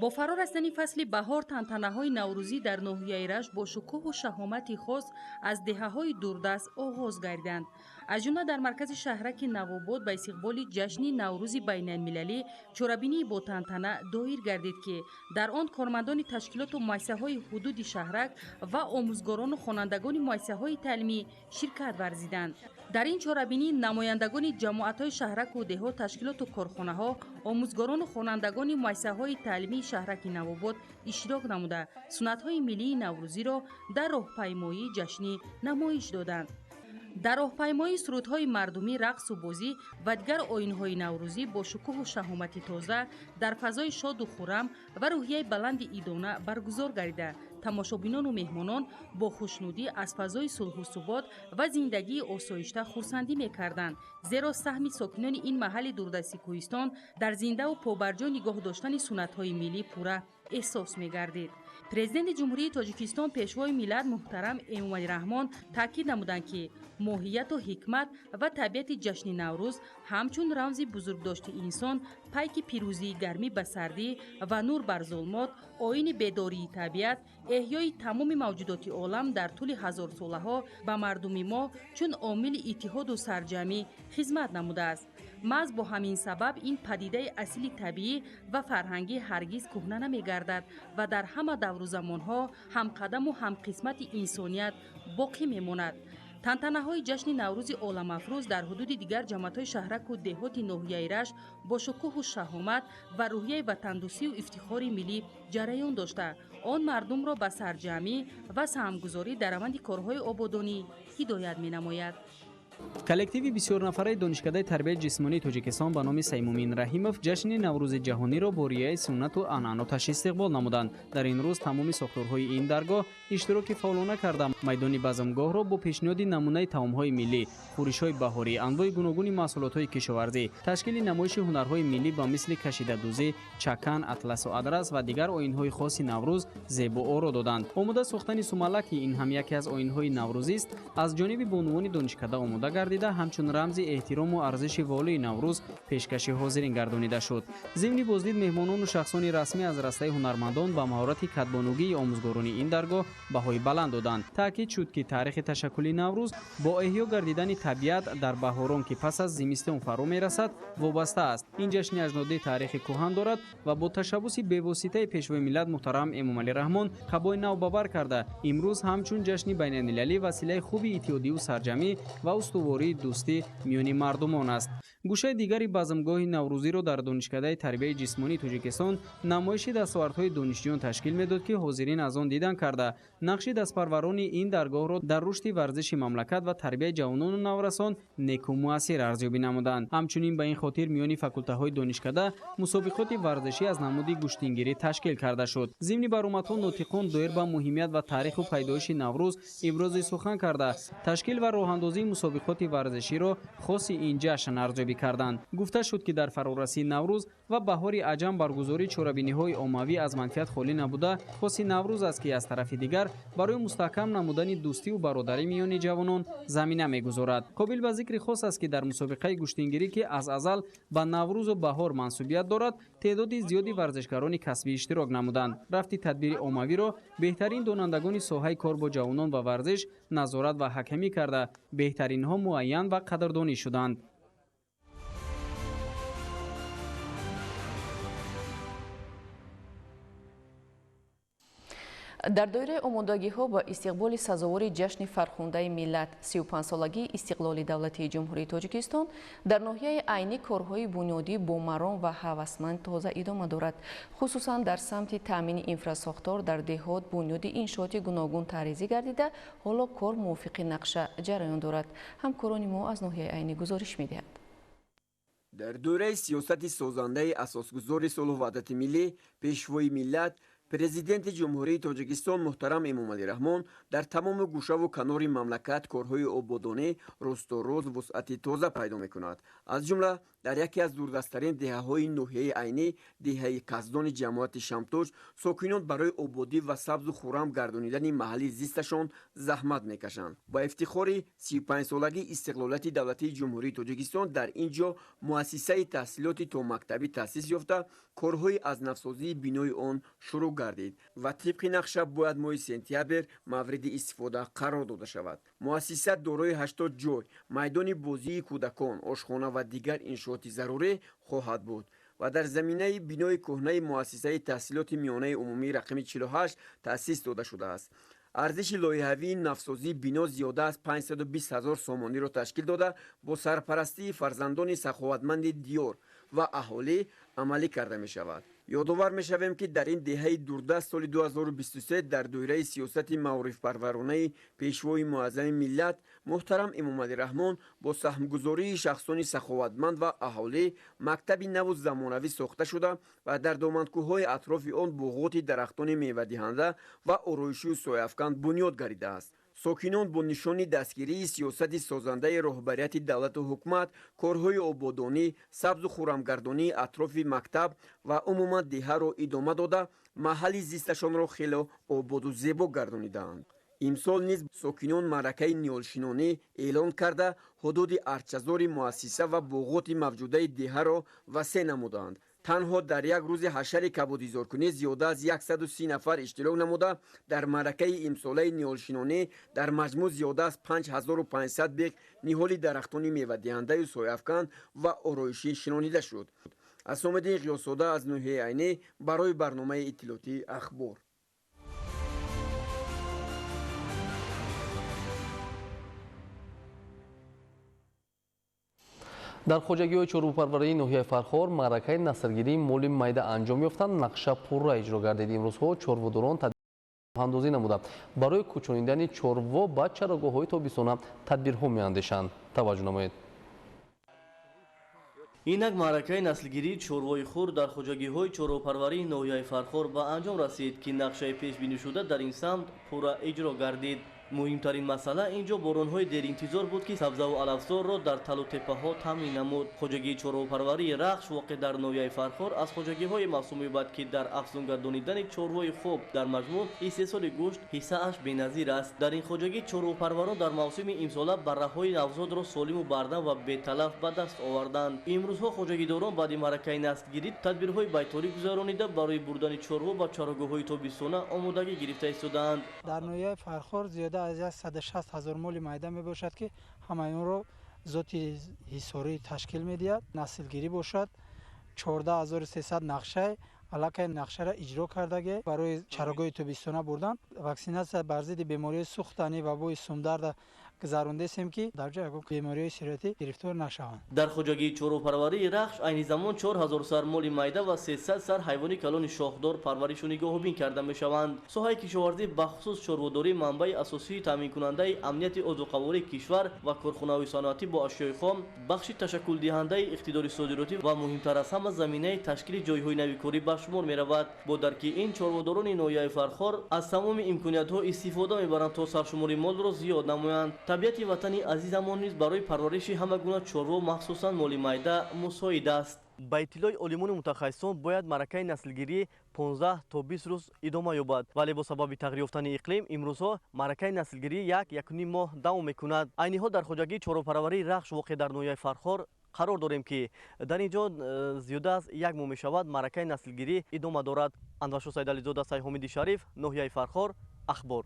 Бо фаро расидани фасли баҳор тантанаҳои наврӯзӣ дар ноҳияи Рашт бо шукӯҳу шаҳомати хос аз деҳаҳои дурдаст оғоз гардиданд. Аз ҷумла дар маркази шаҳраки Навобод ба истиқболи ҷашни Наврӯзи байналмилалӣ чорабинии бо тантана доир гардид, ки дар он кормандони ташкилоту муассисаҳои ҳудуди шаҳрак ва омӯзгорону хонандагони муассисаҳои таълимӣ ширкат варзиданд. Дар ин чорабинӣ намояндагони ҷамоатҳои шаҳраку деҳот, ташкилоту корхонаҳо, омӯзгорону хонандагони муассисаҳои таълимии шаҳраки Навобод иштирок намуда, суннатҳои миллии наврӯзиро дар роҳпаймоии ҷашнӣ намоиш доданд. Дар роҳпаймоии сурудҳои мардумӣ, рақсу бозӣ ва дигар оинҳои наврӯзӣ бо шукӯҳу шаҳомати тоза дар фазои шоду хуррам ва рӯҳияи баланди идона баргузор гардида, тамошобинону меҳмонон бо хушнудӣ аз фазои сулҳу субот ва зиндагии осоишта хурсандӣ мекарданд, зеро саҳми сокинони ин маҳалли дурдасти кӯҳистон дар зиндаву побарҷо нигоҳ доштани суннатҳои миллӣ пурра эҳсос мегардид. Президенти Ҷумҳурии Тоҷикистон, Пешвои миллат муҳтарам Эмомалӣ Раҳмон таъкид намуданд, ки моҳияту ҳикмат ва табиати ҷашни Наврӯз ҳамчун рамзи бузургдошти инсон, пайки пирӯзии гармӣ ба сардӣ ва нур бар зулмот, оини бедории табиат, эҳёи тамоми мавҷудоти олам дар тӯли ҳазорсолаҳо ба мардуми мо чун омили иттиҳоду сарҷамӣ хизмат намудааст. Маҳз бо ҳамин сабаб ин падидаи асили табиӣ ва фарҳангӣ ҳаргиз кӯҳна намегардад ва дар ҳама давру замонҳо ҳамқадаму ҳамқисмати инсоният боқӣ мемонад. Тантанаҳои ҷашни Наврӯзи оламафрӯз дар ҳудуди дигар ҷамоатҳои шаҳраку деҳоти ноҳияи Рашт бо шукӯҳу шаҳомат ва рӯҳияи ватандӯстию ифтихори миллӣ ҷараён дошта, он мардумро ба сарҷамъӣ ва саҳмгузорӣ дар раванди корҳои ободонӣ ҳидоят менамояд. Коллективи бисёрнафараи Донишкадаи тарбияи ҷисмонии Тоҷикистон ба номи Саймумин Раҳимов ҷашни Наврӯзи ҷаҳониро бо риояи суннату анъаноташ истиқбол намуданд. Дар ин рӯз тамоми сохторҳои ин даргоҳ иштироки фаъолона карда, майдони базмгоҳро бо пешниҳоди намунаи таомҳои миллӣ, хӯришҳои баҳорӣ, анвои гуногуни маҳсулотҳои кишоварзӣ, ташкили намоиши ҳунарҳои миллӣ ба мисли кашидадӯзӣ, чакан, атласу адрас ва дигар оинҳои хоси Наврӯз зебу оро доданд. Омода сохтани сумалак, ки ин ҳам яке аз оинҳои наврӯзист, аз ҷониби бонувони донишкада омода гардида, ҳамчун рамзи эҳтирому арзиши волии Наврӯз пешкаши ҳозирин гардонида шуд. Зимни боздид меҳмонону шахсони расмӣ аз растаи ҳунармандон ба маҳорати кадбонугии омӯзгорони ин даргоҳ баҳои баланд доданд. Таъкид шуд, ки таърихи ташаккули Наврӯз бо эҳё гардидани табиат дар баҳорон, ки пас аз зимистон фаро мерасад, вобаста аст. Ин ҷашни аҷдодӣ таърихи кӯҳан дорад ва бо ташаббуси бевоситаи Пешвои миллат муҳтарам Эмомалӣ Раҳмон қабои нав ба бар карда, имрӯз ҳамчун ҷашни байналмилалӣ василаи хуби иттиҳодиву сарҷамӣ ва устувории дӯстӣ миёни мардумон аст. Гӯшаи дигари базмгоҳи наврӯзиро дар Донишкадаи тарбияи ҷисмонии Тоҷикистон намоиши дастовардҳои донишҷӯён ташкил медод, ки ҳозирин аз он дидан карда, нақши дастпарварони ин даргоҳро дар рушди варзиши мамлакат ва тарбияи ҷавонону наврасон неку муассир арзёбӣ намуданд. Ҳамчунин ба ин хотир миёни факултаҳои донишкада мусобиқоти варзишӣ аз намуди гӯштингирӣ ташкил карда шуд. Зимни баромадҳо нотиқон доир ба муҳимият ва таъриху пайдоиши Наврӯз ибрози сухан карда, ташкил ва роҳандозии мусобиқоти варзиширо хоси ин ҷашн арзёбӣ карданд. Гуфта шуд, ки дар фарорасии Наврӯз ва баҳори аҷам баргузории чорабиниҳои оммавӣ аз манфиат холӣ набуда, хоси Наврӯз аст, ки аз тарафи дигар барои мустаҳкам намудани дӯстиву бародарӣ миёни ҷавонон замина мегузорад. Қобил ба зикри хос аст, ки дар мусобиқаи гӯштингирӣ, ки аз азал ба Наврӯзу баҳор мансубият дорад, теъдоди зиёди варзишгарони касбӣ иштирок намуданд. Рафти тадбири оммавиро беҳтарин донандагони соҳаи кор бо ҷавонон ва варзиш назорат ва ҳакамӣ карда, беҳтаринҳо муайян ва қадрдонӣ шуданд. Дар доираи омодагиҳо ба истиқболи сазовори ҷашни фархундаи миллат 35-солагии истиқлоли давлатии Ҷумҳурии Тоҷикистон дар ноҳияи Айнӣ корҳои бунёдӣ бо маром ва ҳавасманд тоза идома дорад. Хусусан дар самти таъмини инфрасохтор дар деҳот бунёди иншооти гуногун таъризӣ гардида, ҳоло кор мувофиқи нақша ҷараён дорад. Ҳамкорони мо аз ноҳияи Айнӣ гузориш медиҳанд. Дар доираи сиёсати созандаи асосгузори сулҳу ваҳдати миллӣ, Пешвои миллат, Президенти Ҷумҳурии Тоҷикистон муҳтарам Эмомалӣ Раҳмон дар тамоми гӯшаву канори мамлакат корҳои ободонӣ рӯз то рӯз вусъати тоза пайдо мекунад. Аз ҷумла дар яке аз дурдасттарин деҳаҳои ноҳияи Айнӣ, деҳаи Каздони ҷамоати Шамтоҷ, сокинон барои ободӣ ва сабзу хуррам гардонидани маҳалли зисташон заҳмат мекашанд. Ба ифтихори 35-солагии истиқлолияти давлатии Ҷумҳурии Тоҷикистон дар ин ҷо муассисаи таҳсилоти томактабӣ таъсис ёфта, корҳои аз навсозии бинои он шурӯъ гардид ва тибқи нақша бояд моҳи сентябр мавриди истифода қарор дода шавад. Муассиса дорои 80 ҷой, майдони бозии кӯдакон, ошхона ва дигар иншооти зарурӣ хоҳад буд ва дар заминаи бинои кӯҳнаи муассисаи таҳсилоти миёнаи умумии рақами 48 таъсис дода шудааст. Арзиши лоиҳавии навсозии бино зиёда аз 520 ҳазор сомониро ташкил дода, бо сарпарастии фарзандони саховатманди диёр ва аҳолӣ амалӣ карда мешавад. Ёдовар мешавем, ки дар ин деҳаи дурдаст соли 2023 дар доираи сиёсати маорифпарваронаи Пешвои муаззами миллат муҳтарам Эмомалӣ Раҳмон бо саҳмгузории шахсони саховатманд ва аҳолӣ мактаби наву замонавӣ сохта шуда ва дар доманкӯҳҳои атрофи он буғоти дарахтони мевадиҳанда ва ороишию сояафкан бунёд гардидааст. Сокинон бо нишони дастгирии сиёсати созандаи роҳбарияти давлату ҳукумат корҳои ободонӣ, сабзу хуррамгардонии атрофи мактаб ва умуман деҳаро идома дода, маҳалли зисташонро хело ободу зебо гардонидаанд. Имсол низ сокинон маъракаи ниҳолшинонӣ эълон карда, ҳудуди арчазори муассиса ва боғоти мавҷудаи деҳаро васеъ намуданд. Танҳо дар як рӯзи ҳашари кабудизоркунӣ зиёда аз 130 нафар иштирок намуда, дар маъракаи имсолаи ниҳолшинонӣ дар маҷмӯъ зиёда аз 5500 бех ниҳоли дарахтони мевадиҳандаю сояафкан ва ороишӣ шинонида шуд. Асомиддин Ғиёсзода аз ноҳияи Айнӣ барои барномаи иттилоотии Ахбор. Дар хоҷагиҳои чорвопарварии ноҳияи Фархор маъракаи насргирии моли майда анҷом ёфтанд, нақша пурра иҷро гардид. Имрӯзҳо чорводорон тадбирҳоандозӣ намуда, барои кӯчонидани чорво ба чарогоҳҳои тобистона тадбирҳо меандешанд. Таваҷҷӯҳ намоед. Инак маъракаи наслгирии чорвои хурд дар хоҷагиҳои чорвопарварии ноҳияи Фархор ба анҷом расид, ки нақшаи пешбинишуда дар ин самт пурра иҷро гардид. Муҳимтарин масъала ин ҷо боронҳои деринтизор буд, ки сабзаву алафзорро дар талу теппаҳо таъмин намуд. Хоҷагии чорвопарварии Рахш воқеъ дар ноҳияи Фархор аз хоҷагиҳое маҳсуб меёбад, ки дар афзун гардонидани чорвои хуб, дар маҷмӯъ истеҳсоли гӯшт ҳиссааш беназир аст. Дар ин хоҷагӣ чорвопарварон дар мавсими имсола барраҳои навзодро солиму бардам ва беталаф ба даст оварданд. Имрӯзҳо хоҷагидорон баъди маъракаи наслгирӣ тадбирҳои байторӣ гузаронида, барои бурдани чорво ба чарогоҳҳои тобистона омодагӣ гирифта истодаанд. Дар ноҳияи Фархор зиёда аз 160 ҳазор моли майда мебошад, ки ҳамаи онро зоти ҳисорӣ ташкил медиҳад. Наслгирӣ бошад 14300 нақшаи аллакай нақшаро иҷро кардагӣ барои чарогоҳи тобистона бурдан. Ваксинатсия бар зидди бемориҳои сӯхтанӣ ва вабои сумдарда гузарондесем, ки дар ҷо ягон бемориҳои сироятӣ гирифтор нашаванд. Дар хоҷагии чорвопарварии Рахш айни замон 4000 сар моли майда ва 300 сар ҳайвони калони шохдор парваришу нигоҳубин карда мешаванд. Соҳаи кишоварзӣ, бахусус чорводорӣ, манбаи асосии таъминкунандаи амнияти озуқавории кишвар ва корхонаҳои саноатӣ бо ашёи хом, бахши ташаккулдиҳандаи иқтидори содиротӣ ва муҳимтар аз ҳама заминаи ташкили ҷойҳои нави корӣ ба шумор меравад. Бо дарки ин, чорводорони ноҳияи Фархор аз тамоми имкониятҳо истифода мебаранд, то саршумори молро зиёд намоянд. Табиати ватани азизамон низ барои парвариши ҳама гуна чорво, махсусан моли майда, мусоид аст. Ба иттилои олимони мутахассисон, бояд маъракаи наслгирӣ 15 то 20 рӯз идома ёбад, вале бо сабаби тағйир ёфтани иқлим имрӯзҳо маъракаи наслгирӣ 1-1.5 моҳ давом мекунад. Айни ҳол дар хоҷагии чорвопарварии Рахш воқеъ дар ноҳияи Фархор қарор дорем, ки дар ин ҷо зиёда аз як моҳ мешавад маъракаи наслгирӣ идома дорад. Анваршо Сайдализода, Сайҳомиди Шариф, ноҳияи Фархор, Ахбор.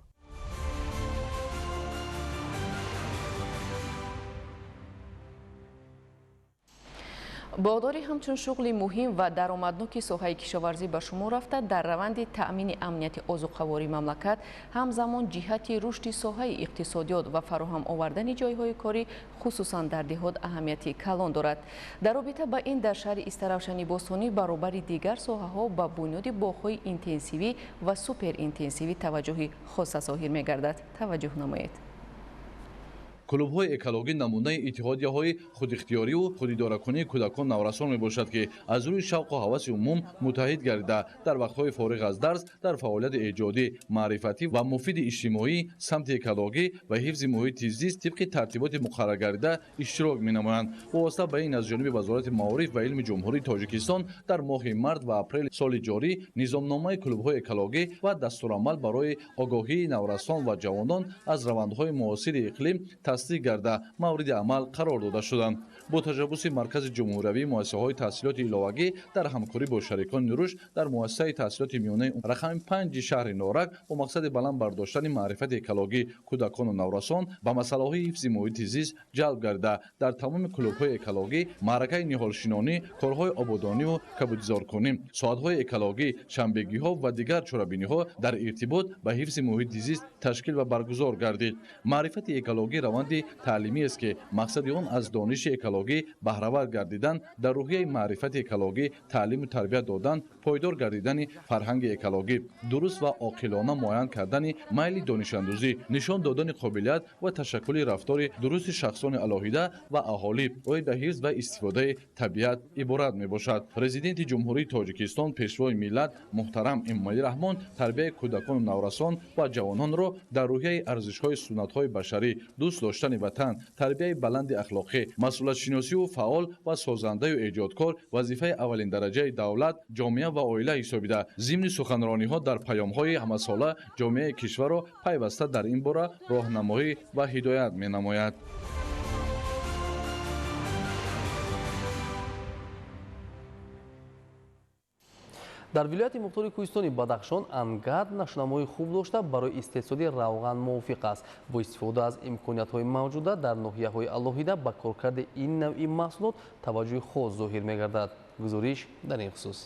Боғдорӣ ҳамчун шуғли муҳим ва даромадноки соҳаи кишоварзӣ ба шумор рафта, дар раванди таъмини амнияти озуқавории мамлакат, ҳамзамон ҷиҳати рушди соҳаи иқтисодиёт ва фароҳам овардани ҷойҳои корӣ, хусусан дар деҳот, аҳамияти калон дорад. Дар робита ба ин дар шаҳри Истаравшани бостонӣ баробари дигар соҳаҳо ба бунёди боғҳои интенсивӣ ва суперинтенсивӣ таваҷҷӯҳи хоса зоҳир мегардад. Таваҷҷӯҳ намоед. Клубҳои экологӣ намунаи иттиҳодияҳои худихтиёриву худидоракунии кӯдакон наврасон мебошад, ки аз рӯи шавқу ҳаваси умум муттаҳид гардида, дар вақтҳои фориғ аз дарс дар фаъолияти эҷодӣ, маърифатӣ ва муфиди иҷтимоӣ самти экологӣ ва ҳифзи муҳити зист тибқи тартиботи муқарраргардида иштирок менамоянд. Вобаста ба ин, аз ҷониби Вазорати маориф ва илми Ҷумҳурии Тоҷикистон дар моҳи март ва апрели соли ҷорӣ низомномаи клубҳои экологӣ ва дастурамал барои огоҳии наврасон ва ҷавонон аз равандҳои муосири иқлим тасдиқ гарда мавриди амал қарор дода шуданд. Бо ташаббуси Маркази ҷумҳуриявии муассисаҳои таҳсилоти иловагӣ дар ҳамкорӣ бо шарикони рушд дар муассисаи таҳсилоти миёнаи рақами 5 шаҳри Норак бо мақсади баланд бардоштани маърифати экологӣ кӯдакону наврасон ба масъалаҳои ҳифзи муҳити зист ҷалб гарда, дар тамоми клубҳои экологӣ маъракаи ниҳолшинонӣ, корҳои ободониву кабудизоркунӣ, соатҳои экологӣ, шанбегиҳо ва дигар чорабиниҳо дар иртибот ба ҳифзи муҳити зист ташкил ва баргузор гардид. Маърифати экологӣ раванди таълимӣ аст, ки мақсади он аз дониши экологӣ баҳравар гардидан, дар рӯҳияи маърифати экологӣ таълиму тарбият додан, пойдор гардидани фарҳанги экологӣ, дуруст ва оқилона муайян кардани майли донишандӯзӣ, нишон додани қобилият ва ташаккули рафтори дурусти шахсони алоҳида ва аҳолӣ оид ба ҳифз ва истифодаи табиат иборат мебошад. Президенти Ҷумҳурии Тоҷикистон, Пешвои миллат муҳтарам Эмомалӣ Раҳмон тарбияи кӯдакону наврасон ва ҷавононро дар рӯҳияи арзишҳои суннатҳои башарӣ, дӯст доштани ватан, тарбияи баланди ахлоқӣ, масъулиятшиносию фаъол ва созандаю эҷодкор вазифаи аввалиндараҷаи давлат, ҷомеа ва оила ҳисобида, зимни суханрониҳо дар паёмҳои ҳамасола ҷомеаи кишварро пайваста дар ин бора роҳнамоӣ ва ҳидоят менамояд. Дар вилояти мухтори кӯҳистони Бадахшон ангат нашунамои хуб дошта, барои истеҳсоли равған мувофиқ аст. Бо истифода аз имкониятҳои мавҷуда дар ноҳияҳои алоҳида ба коркарди ин навъи маҳсулот таваҷҷӯҳи хос зоҳир мегардад. Гузориш дар ин хусус.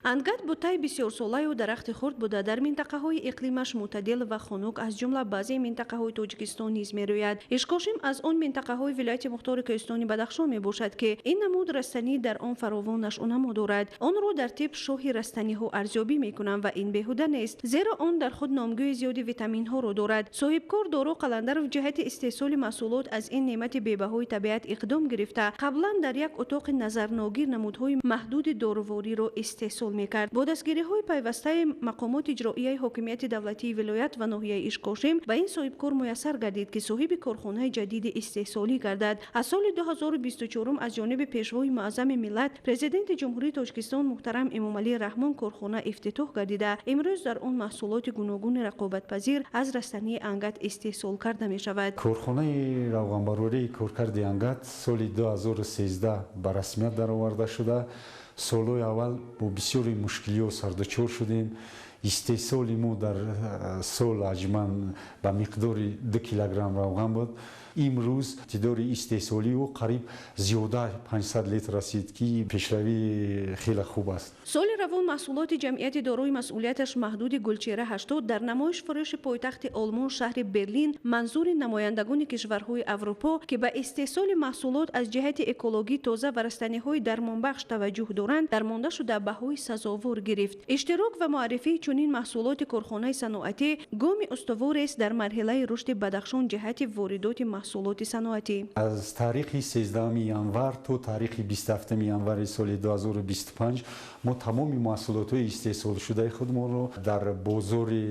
Ангат бутаи бисёрсолаю дарахти хурд буда, дар минтақаҳои иқлимаш мӯътадил ва хунук, аз ҷумла баъзе минтақаҳои Тоҷикистон низ мерӯяд. Ишкошим аз он минтақаҳои вилояти мухтори кӯҳистони Бадахшон мебошад, ки ин намуд растанӣ дар он фаровон нашъунамо дорад. Онро дар тиб шоҳи растаниҳо арзёбӣ мекунанд ва ин беҳуда нест, зеро он дар худ номгӯи зиёди витаминҳоро дорад. Соҳибкор Доро Қаландаров ҷиҳати истеҳсоли маҳсулот аз ин неъмати бебаҳои табиат иқдом гирифта, қаблан дар як утоқи назарногир намудҳои маҳдуди дорувориро истеҳсол истеҳсол мекард. Бо дастгириҳои пайвастаи мақомоти иҷроияи ҳокимияти давлатии вилоят ва ноҳияи Ишкошим ба ин соҳибкор муяссар гардид, ки соҳиби корхонаи ҷадиди истеҳсолӣ гардад. Аз соли 2024 аз ҷониби Пешвои муаззами миллат, Президенти Ҷумҳурии Тоҷикистон муҳтарам Эмомалӣ Раҳмон корхона ифтитоҳ гардида, имрӯз дар он маҳсулоти гуногуни рақобатпазир аз растании ангат истеҳсол карда мешавад. Корхонаи равғанбарории коркарди ангат соли 2013 ба расмият дароварда шуда. Солҳои аввал бо бисёри мушкилиҳо сардучор шудем. Истеҳсоли мо дар сол ҳаҷман ба миқдори 2 килограмм равған буд. Имрӯз тидори истеҳсолии ӯ қариб зиёда 500 литр расид, ки пешравӣ хеле хуб аст. Соли равон маҳсулоти ҷамъияти дорои масъулияташ маҳдуди Гулчеҳра 80 дар намоиш фурӯши пойтахти Олмон, шаҳри Берлин, манзури намояндагони кишварҳои Аврупо, ки ба истеҳсоли маҳсулот аз ҷиҳати экологӣ тоза ва растаниҳои дармонбахш таваҷҷӯҳ доранд, дармонда шуда баҳои сазовор гирифт. Иштирок ва муаррифии чунин маҳсулоти корхонаи саноатӣ гоми устуворест дар марҳилаи рушди Бадахшон ҷиҳати воридоти маҳсулоти саноатӣ. Аз таърихи 13 январ то таърихи 27 январи соли 2025 мо тамоми маҳсулотҳои истеҳсолшудаи худмонро дар бозори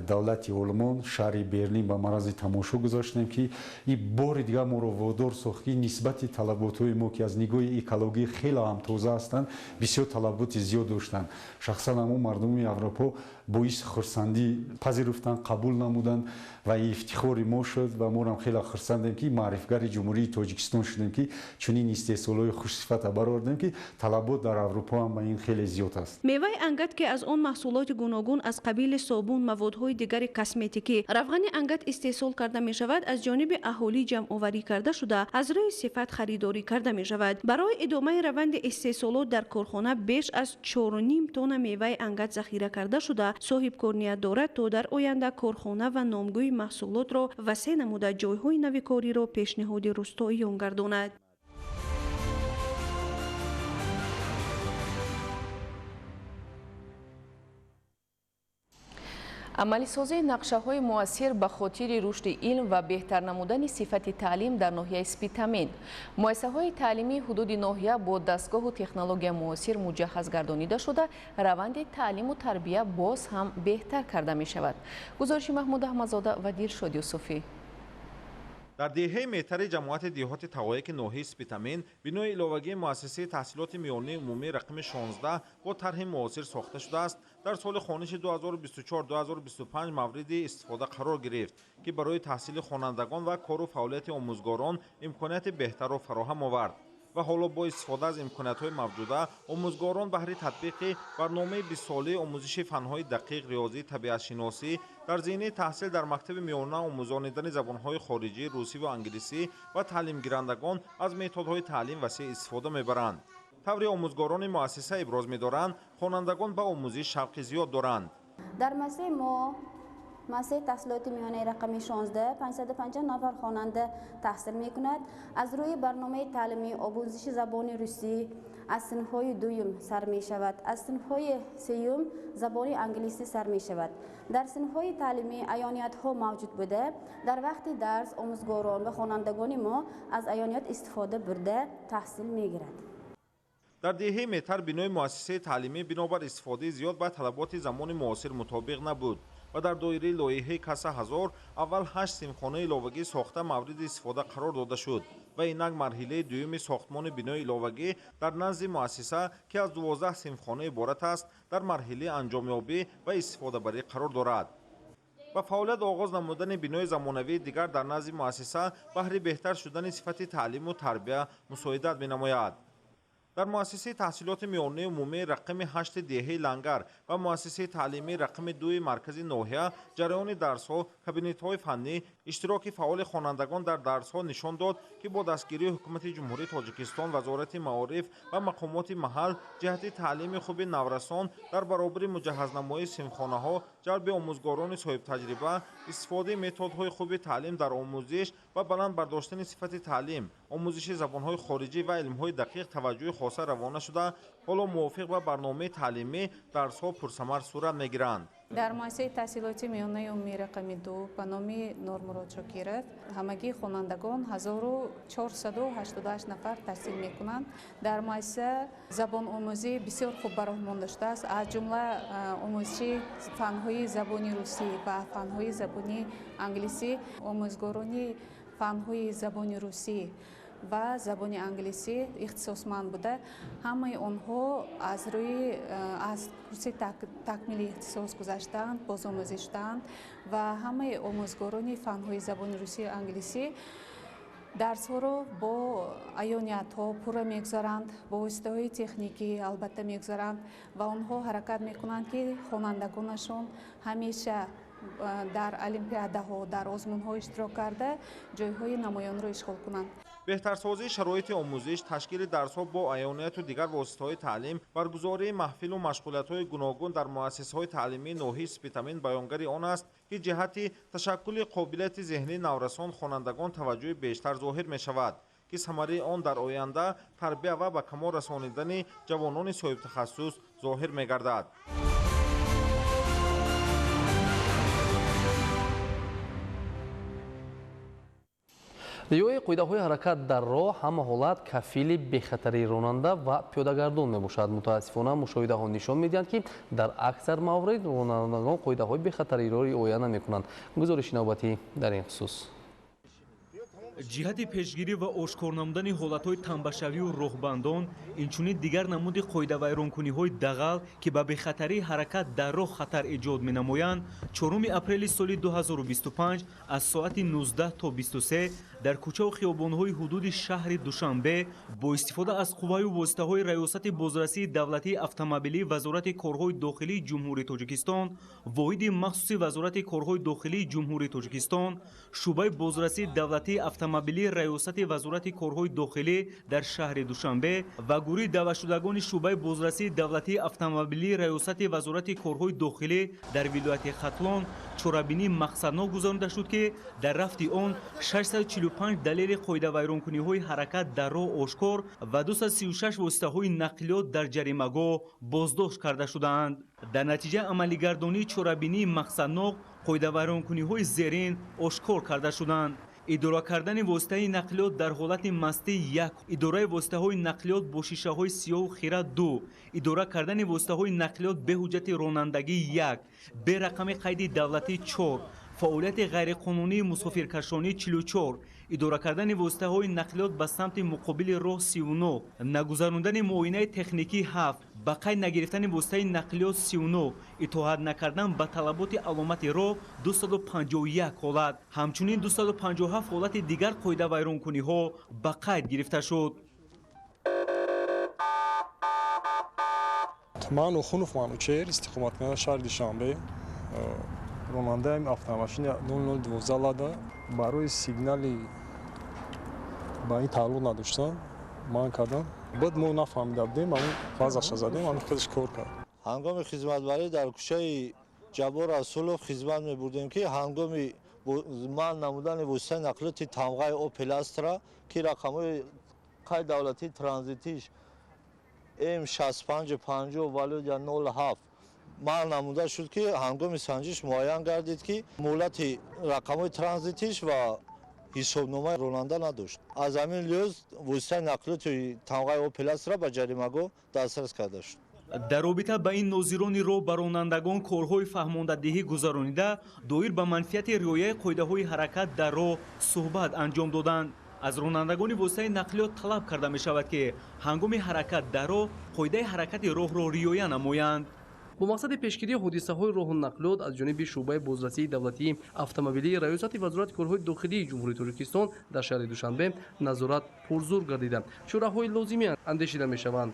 давлати Олмон, шаҳри Берлин ба маррази тамошо гузоштем, ки ин бори дигар моро водор сохт, ки нисбати талаботҳои мо, ки аз нигоҳи экологӣ хеле ҳам тоза ҳастанд, бисёр талаботи зиёд доштанд. Шахсан ҳамон мардуми Аврупо боиси хурсандӣ пазируфтанд, қабул намуданд ва ифтихори мо шуд ва моро хеле хурсандем, ки маърифгари Ҷумҳурии Тоҷикистон шудем, ки чунин истеҳсолҳои хушсифата баровардем, ки талабот дар Аврупо ҳам ба ин хеле зиёд аст. Меваи ангат, ки аз он маҳсулоти гуногун аз қабили собун, маводҳои дигари косметикӣ, равғани ангат истеҳсол карда мешавад, аз ҷониби аҳолӣ ҷамъоварӣ карда шуда, аз рӯи сифат харидорӣ карда мешавад. Барои идомаи раванди истеҳсолот дар корхона беш аз 4,5 тонна меваи ангат захира карда шуда, соҳибкор ният дорад, то дар оянда корхона ва номгӯи маҳсулотро васеъ намуда ҷойҳои нави кориро пешниҳоди рустоиён гардонад. Амалисозии нақшаҳои муассир ба хотири рушди илм ва беҳтар намудани сифати таълим дар ноҳияи Спитамен. Муассисаҳои таълимии ҳудуди ноҳия бо дастгоҳу технология муосир муҷаҳҳаз гардонида шуда, раванди таълиму тарбия боз ҳам беҳтар карда мешавад. Гузориши Маҳмуд Аҳмадзода ва Дилшод Юсуфӣ. Дар деҳаи меҳтари ҷамоати деҳоти Тағояки ноҳияи Спитамен бинои иловагии муассисаи таҳсилоти миёнаи умумӣ рақами 16 бо тарҳи муосир сохта шудааст. Дар соли хониши 2024-2025 мавриди истифода қарор гирифт, ки барои таҳсили хонандагон ва кору фаъолияти омӯзгорон имконияти беҳтарро фароҳам овард. Ва ҳоло бо истифода аз имкониятҳои мавҷуда омӯзгорон баҳри татбиқи барномаи 20-солаи омӯзиши фанҳои дақиқ, риёзӣ, табиатшиносӣ дар зинаи таҳсил дар мактаби миёна, омӯзонидани забонҳои хориҷӣ, русӣ ва англисӣ ва таълимгирандагон аз методҳои таълим васеъ истифода мебаранд. Таври омӯзгорони муассиса иброз медоранд, хонандагон ба омӯзиш шавқи зиёд доранд. Дар муассисаи мо, муассисаи таҳсилоти миёнаи рақами 16, 550 нафар хонанда таҳсил мекунад. Аз рӯи барномаи таълимӣ омӯзиши забони русӣ аз синфҳои дуюм сар мешавад, аз синфҳои сеюм забони англисӣ сар мешавад. Дар синфҳои таълимӣ аёниятҳо мавҷуд буда, дар вақти дарс омӯзгорон ва хонандагони мо аз аёният истифода бурда таҳсил мегиранд. Дар деҳаи меҳтар бинои муассисаи таълимӣ бинобар истифодаи зиёд ба талаботи замони муосир мутобиқ набуд ва дар доираи лоиҳаи каса 1000 аввал 8 синфхонаи иловагӣ сохта мавриди истифода қарор дода шуд ва инак марҳилаи дуюми сохтмони бинои иловагӣ дар назди муассиса, ки аз 12 синфхона иборат аст, дар марҳилаи анҷомёбӣ ва истифодабарӣ қарор дорад. Ба фаъолият оғоз намудани бинои замонавии дигар дар назди муассиса баҳри беҳтар шудани сифати таълиму тарбия мусоидат менамояд. Дар муассисаи таҳсилоти миёнаи умумии рақами 8 деҳаи Лангар ва муассисаи таълимии рақами 2 маркази ноҳия ҷараёни дарсҳо, кабинетҳои фаннӣ, иштироки фаъоли хонандагон дар дарсҳо нишон дод, ки бо дастгирии Ҳукумати Ҷумҳурии Тоҷикистон, Вазорати маориф ва мақомоти маҳал ҷиҳати таълими хуби наврасон дар баробари муҷаҳҳазнамоии синфхонаҳо, ҷалби омӯзгорони соҳибтаҷриба, истифодаи методҳои хуби таълим дар омӯзиш ва баланд бардоштани сифати таълим, омӯзиши забонҳои хориҷӣ ва илмҳои дақиқ таваҷҷӯҳи хоса равона шуда, ҳоло мувофиқ ба барномаи таълимӣ дарсҳо пурсамар сурат мегиранд. Дар муассисаи таҳсилоти миёнаи умумии рақами 2 ба номи Нормурод Шокиров ҳамагӣ хонандагон 1488 нафар таҳсил мекунанд. Дар муассиса забономӯзӣ бисёр хуб ба роҳ монда шудааст, аз ҷумла омӯзиши фанҳои забони русӣ ва фанҳои забони англисӣ. Омӯзгорони фанҳои забони русӣ ва забони англисӣ ихтисосманд буда, ҳамаи онҳо аз рӯи аз курси такмили ихтисос гузаштаанд, бозомӯзӣ шудаанд ва ҳамаи омӯзгорони фанҳои забони русию англисӣ дарсҳоро бо аёниятҳо пурра мегузаранд, бо воситаҳои техникӣ албатта мегузаранд ва онҳо ҳаракат мекунанд, ки хонандагонашон ҳамеша дар олимпиадаҳо, дар озмунҳо иштирок карда, ҷойҳои намоёнро ишғол кунанд. Беҳтарсозии шароити омӯзиш, ташкили дарсҳо бо аёнияту дигар воситаҳои таълим, баргузории маҳфилу машғулиятҳои гуногун дар муассисаҳои таълимии ноҳияи Спитамен баёнгари он аст, ки ҷиҳати ташаккули қобилияти зеҳнии наврасон хонандагон таваҷҷӯҳи бештар зоҳир мешавад, ки самараи он дар оянда тарбия ва ба камол расонидани ҷавонони соҳибтахассус зоҳир мегардад. Риояи қоидаҳои ҳаракат дар роҳ ҳама ҳолат кафили бехатарии ронанда ва пиёдагардон мебошад. Мутаассифона, мушоҳидаҳо нишон медиҳанд, ки дар аксар маврид ронандагон қоидаҳои бехатариро риоя намекунанд. Гузориши навбатӣ дар ин хусус. Ҷиҳати пешгирӣ ва ошкор намудани ҳолатҳои танбашавию роҳбандон, инчунин дигар намуди қоидавайронкуниҳои дағал, ки ба бехатарии ҳаракат дар роҳ хатар эҷод менамоянд, 4 апрели соли 2025 аз соати 19 то 23 дар кӯчаву хиёбонҳои ҳудуди шаҳри Душанбе бо истифода аз қувваю воситаҳои Раёсати бозрасии давлатии автомобилии Вазорати корҳои дохилии Ҷумҳурии Тоҷикистон, воҳиди махсуси Вазорати корҳои дохилии Ҷумҳурии Тоҷикистон, шӯъбаи бозрасии давлатии автомобилии Раёсати Вазорати корҳои дохилӣ дар шаҳри Душанбе ва гурӯҳи даъватшудагони шӯъбаи бозрасии давлатии автомобилии Раёсати Вазорати корҳои дохилӣ дар вилояти Хатлон чорабинии мақсаднок гузаронида шуд, ки дар рафти он 645 далели қоидавайронкуниҳои ҳаракат дар роҳ ошкор ва 236 воситаҳои нақлиёт дар ҷаримагоҳ боздошт карда шудаанд. Дар натиҷа амалигардонии чорабинии мақсаднок қоидавайронкуниҳои зерин ошкор карда шуданд: идора кардани воситаи нақлиёт дар ҳолати мастӣ 1, идораи воситаҳои нақлиёт бо шишаҳои сиёҳу хира 2, идора кардани воситаҳои нақлиёт бе ҳуҷҷати ронандагӣ 1, бе рақами қайди давлатӣ 4, фаъолияти ғайриқонунии мусофиркашонӣ 44, идора кардани воситаҳои нақлиёт ба самти муқобили роҳ 39, нагузарондани муоинаи техникӣ 7, ба қайд нагирифтани воситаи нақлиёт 39, итоат накардан ба талаботи аломати роҳ 251 ҳолат, ҳамчунин 257 ҳолати дигар қоидавайронкуниҳо ба қайд гирифта шуд. Ман Охунов Манучеҳр, истиқоматкунандаи шаҳри Душанбе, ронандаи автомошини 0012 Лада. Барои сигнали ба ин тааллуқ надоштан манъ кардам. Баъд мо нафаҳмида будем, ҳамун вазъаша задем, ҳамин худаш кор кард. Ҳангоми хизматбарӣ дар кӯчаи Ҷаббор Расулов хизмат мебурдем, ки ҳангоми манъ намудани воситаи нақлиёти тамғаи Опел Астра, ки рақамҳои қайд давлатии транзитиш М6550 Володя 07 манъ намуда шуд, ки ҳангоми санҷиш муайян гардид, ки муҳлати рақамҳои транзитиш ва ҳисобномаи ронанда надошт. Аз ҳамин лиҳоз воситаи нақлиёти тамғаи Опел Астра ба ҷаримагоҳ дастрас карда шуд. Дар робита ба ин нозирони роҳ ба ронандагон корҳои фаҳмондадиҳӣ гузаронида, доир ба манфиати риояи қоидаҳои ҳаракат дар роҳ суҳбат анҷом доданд. Аз ронандагони воситаи нақлиёт талаб карда мешавад, ки ҳангоми ҳаракат дар роҳ қоидаи ҳаракати роҳро риоя намоянд. Бо мақсади пешгирии ҳодисаҳои роҳу нақлиёт аз ҷониби шӯъбаи бозрасии давлатии автомобилии Раёсати Вазорати корҳои дохилии Ҷумҳурии Тоҷикистон дар шаҳри Душанбе назорат пурзур гардида, чораҳои лозимӣ андешида мешаванд.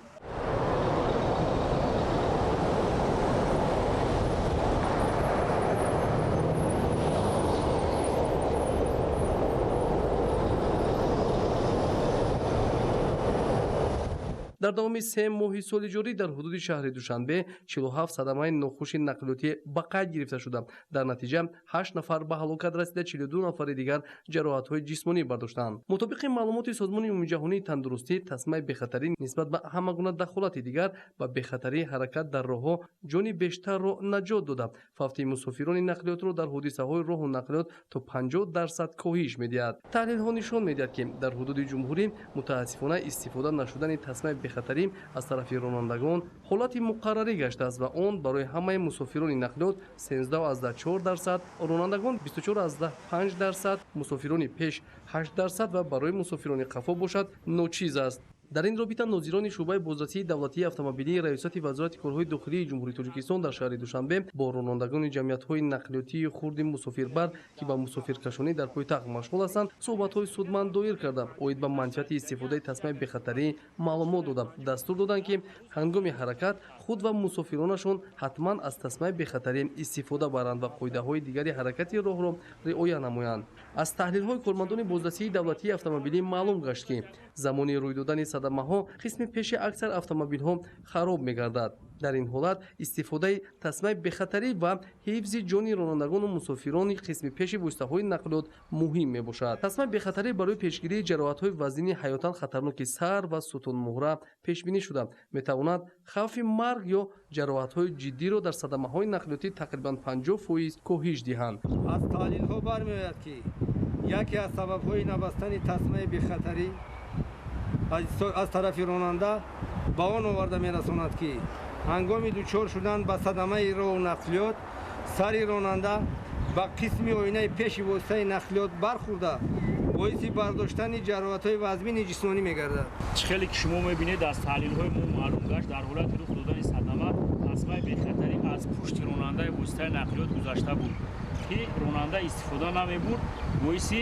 Дар давоми 3 моҳи соли ҷорӣ дар ҳудуди шаҳри Душанбе 47 садамаи нохуши нақлиётӣ ба қайд гирифта шуда. Дар натиҷа 8 нафар ба ҳалокат расида, 42 нафари дигар ҷароҳатҳои ҷисмонӣ бардоштанд. Мутобиқи маълумоти Созмони умумиҷаҳонии тандурустӣ, тасмаи бехатарӣ нисбат ба ҳама гуна дахолати дигар ба бехатарии ҳаракат дар роҳҳо ҷони бештарро наҷот дода, фавти мусофирони нақлиётро дар ҳодисаҳои роҳу нақлиёт то 50% коҳиш медиҳад. Таҳлилҳо нишон медиҳад, ки дар ҳудуди ҷумҳурӣ мутаассифона истифода нашудани тасмаи бехатарӣ аз тарафи ронандагон ҳолати муқаррарӣ гаштааст ва он барои ҳамаи мусофирони нақлиёт 13,4%, ронандагон 24,5%, мусофирони пеш 8% ва барои мусофирони қафо бошад ночиз аст. Дар ин робита нозирони шӯъбаи бозрасии давлатии автомобилии Раёсати Вазорати корҳои дохилии Ҷумҳурии Тоҷикистон дар шаҳри Душанбе бо ронандагони ҷамъиятҳои нақлиётии хурди мусофирбар, ки ба мусофиркашонӣ дар пойтахт машғул ҳастанд, суҳбатҳои судманд доир карда, оид ба манфиати истифодаи тасмаи бехатарӣ маълумот дода, дастур доданд, ки ҳангоми ҳаракат худ ва мусофиронашон ҳатман аз тасмаи бехатарӣ истифода баранд ва қоидаҳои дигари ҳаракати роҳро риоя намоянд. Аз таҳлилҳои кормандони бозрасии давлатии автомобилӣ маълум гашт, ки замони рӯй додани садамаҳо қисми пеши аксар автомобилҳо хароб мегардад. Дар ин ҳолат истифодаи тасмаи бехатарӣ ва ҳифзи ҷони ронандагону мусофирони қисми пеши воситаҳои нақлиёт муҳим мебошад. Тасмаи бехатарӣ барои пешгирии ҷароҳатҳои вазнини ҳаётан хатарноки сар ва сутунмуҳра пешбинӣ шуда, метавонад хавфи марг ё ҷароҳатҳои ҷиддиро дар садамаҳои нақлиётӣ тақрибан 50% коҳиш диҳанд. Аз таҳлилҳо бармеояд, ки яке аз сабабҳои набастани тасмаи бехатарӣ аз тарафи ронанда ба он оварда мерасонад, ки ҳангоми дучор шудан ба садамаи роҳу нақлиёт сари ронанда ба қисми оинаи пеши воситаи нақлиёт бархӯрда, боиси бардоштани ҷароҳатҳои вазмини ҷисмонӣ мегардад. Чӣ хеле ки шумо мебинед, аз таҳлилҳои мо маълум гашт, дар ҳолати рух додани садама тасмаи бехатарӣ аз пушти ронандаи воситаи нақлиёт гузашта буд, ки ронанда истифода намебурд, боиси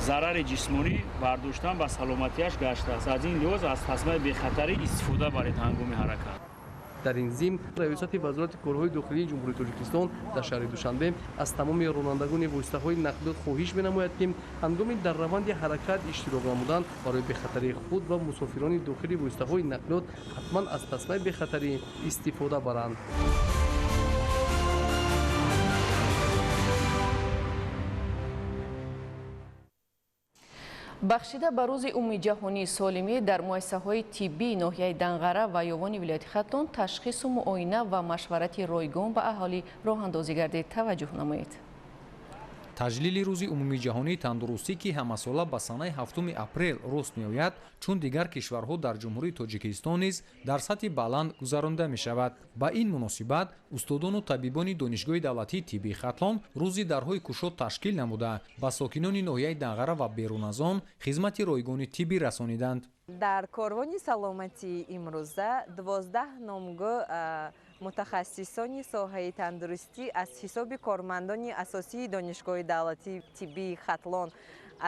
зарари ҷисмонӣ бардоштан ба саломатиаш гаштааст. Аз ин лиҳоз аз тасмаи бехатарӣ истифода баред ҳангоми ҳаракат. Дар ин зимн Раёсати Вазорати корҳои дохилии Ҷумҳурии Тоҷикистон дар шаҳри Душанбе аз тамоми ронандагони воситаҳои нақлиёт хоҳиш менамояд, ки ҳангоми дар раванди ҳаракат иштирок намудан барои бехатарии худ ва мусофирони дохили воситаҳои нақлиёт ҳатман аз тасмаи бехатарӣ истифода баранд. Бахшида ба рӯзи умумиҷаҳонии солимӣ дар муассисаҳои тиббии ноҳияи Данғара ва Ёвони вилояти Хатлон ташхису муоина ва машварати ройгон ба аҳолӣ роҳандозӣ гардид. Таваҷҷӯҳ намоед. Таҷлили рӯзи умумиҷаҳонии тандурустӣ, ки ҳамасола ба санаи 7 апрел рост меояд, чун дигар кишварҳо дар Ҷумҳурии Тоҷикистон низ дар сатҳи баланд гузаронда мешавад. Ба ин муносибат устодону табибони Донишгоҳи давлатии тиббии Хатлон рӯзи дарҳои кушод ташкил намуда, ба сокинони ноҳияи Данғара ва берун аз он хизмати ройгони тиббӣ расониданд. Дар корвони саломатии имрӯза 12 номгӯ мутахассисони соҳаи тандурустӣ аз ҳисоби кормандони асосии Донишгоҳи давлатии тиббии Хатлон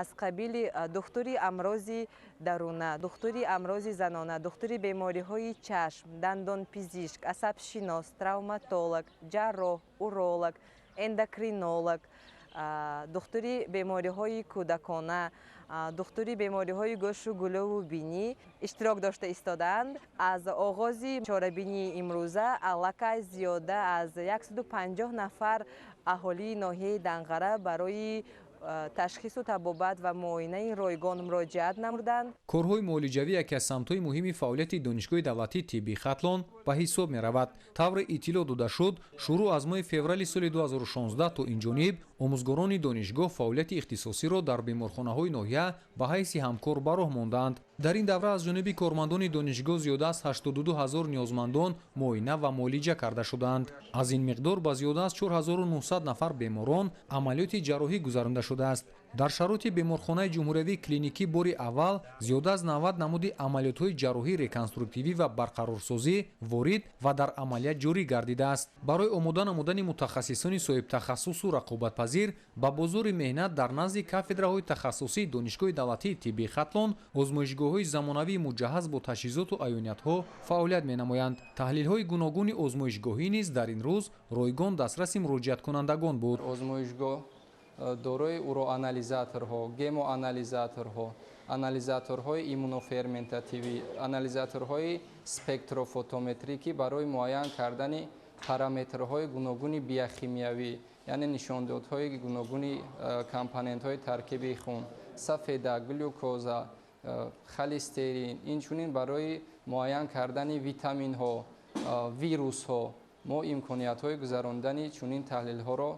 аз қабили духтури амрози даруна, духтури амрози занона, духтури бемориҳои чашм, дандонпизишк, асабшинос, травматолог, ҷарроҳ, уролог, эндокринолог, духтури бемориҳои кӯдакона, духтури бемориҳои гӯшу гулӯву бинӣ иштирок дошта истодаанд. Аз оғози чорабинии имрӯза аллакай зиёда аз 150 нафар аҳолии ноҳияи Данғара барои ташхису табобат ва муоинаи ройгон муроҷиат намуданд. Корҳои муолиҷавӣ яке аз самтҳои муҳими фаъолияти Донишгоҳи давлатии тиббии Хатлон ба ҳисоб меравад. Тавре иттилоъ дода шуд, шурӯъ аз моҳи феврали соли 2016 то ин ҷониб омӯзгорони донишгоҳ фаъолияти ихтисосиро дар беморхонаҳои ноҳия ба ҳайси ҳамкор ба роҳ мондаанд. Дар ин давра аз ҷониби кормандони донишгоҳ зиёда аз 82 ҳазор ниёзмандон муоина ва муолиҷа карда шудаанд. Аз ин миқдор ба зиёда аз 4900 нафар беморон амалиёти ҷарроҳӣ гузаронда шудааст. Дар шароити беморхонаи ҷумҳуриявии клиникӣ бори аввал зиёда аз 90 намуди амалиётҳои ҷарроҳӣ, реконструктивӣ ва барқарорсозӣ ворид ва дар амалият ҷорӣ гардидааст. Барои омода намудани мутахассисони соҳибтахассусу рақобатпазир ба бозори меҳнат дар назди кафедраҳои тахассусии Донишгоҳи давлатии тиббии Хатлон озмоишгоҳҳои замонавии муҷаҳҳаз бо таҷҳизоту аёниятҳо фаъолият менамоянд. Таҳлилҳои гуногуни озмоишгоҳӣ низ дар ин рӯз ройгон дастраси муроҷиаткунандагон буд. Озмоишгоҳ дорои уроанализаторҳо, гемоанализаторҳо, анализаторҳои иммуноферментативӣ, анализаторҳои спектрофотометрӣ, ки барои муайян кардани параметрҳои гуногуни биохимиявӣ, яъне нишондодҳои гуногуни компонентҳои таркиби хун, сафеда, глюкоза, холестерин, инчунин барои муайян кардани витаминҳо, вирусҳо мо имкониятҳои гузарондани чунин таҳлилҳоро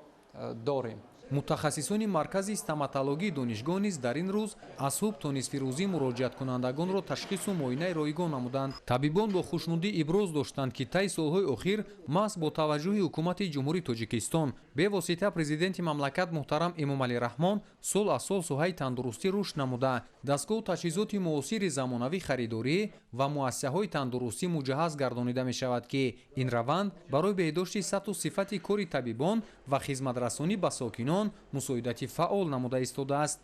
дорем. Мутахассисони маркази стоматологии донишгоҳ низ дар ин рӯз аз субҳ то нисфирӯзӣ муроҷиаткунандагонро ташхису муоинаи ройгон намуданд. Табибон бо хушнудӣ иброз доштанд, ки таи солҳои охир маҳз бо таваҷҷӯҳи ҳукумати Ҷумҳурии Тоҷикистон бевосита президенти мамлакат муҳтарам Эмомалӣ Раҳмон сол аз сол соҳаи тандурустӣ рушд намуда, дастгоҳу таҷҳизоти муосири замонавӣ харидорӣ ва муассисаҳои тандурустӣ муҷаҳҳаз гардонида мешавад, ки ин раванд барои беҳдошти сатҳу сифати кори табибон ва хизматрасонӣ ба сокинон мусоидати фаъол намуда истодааст.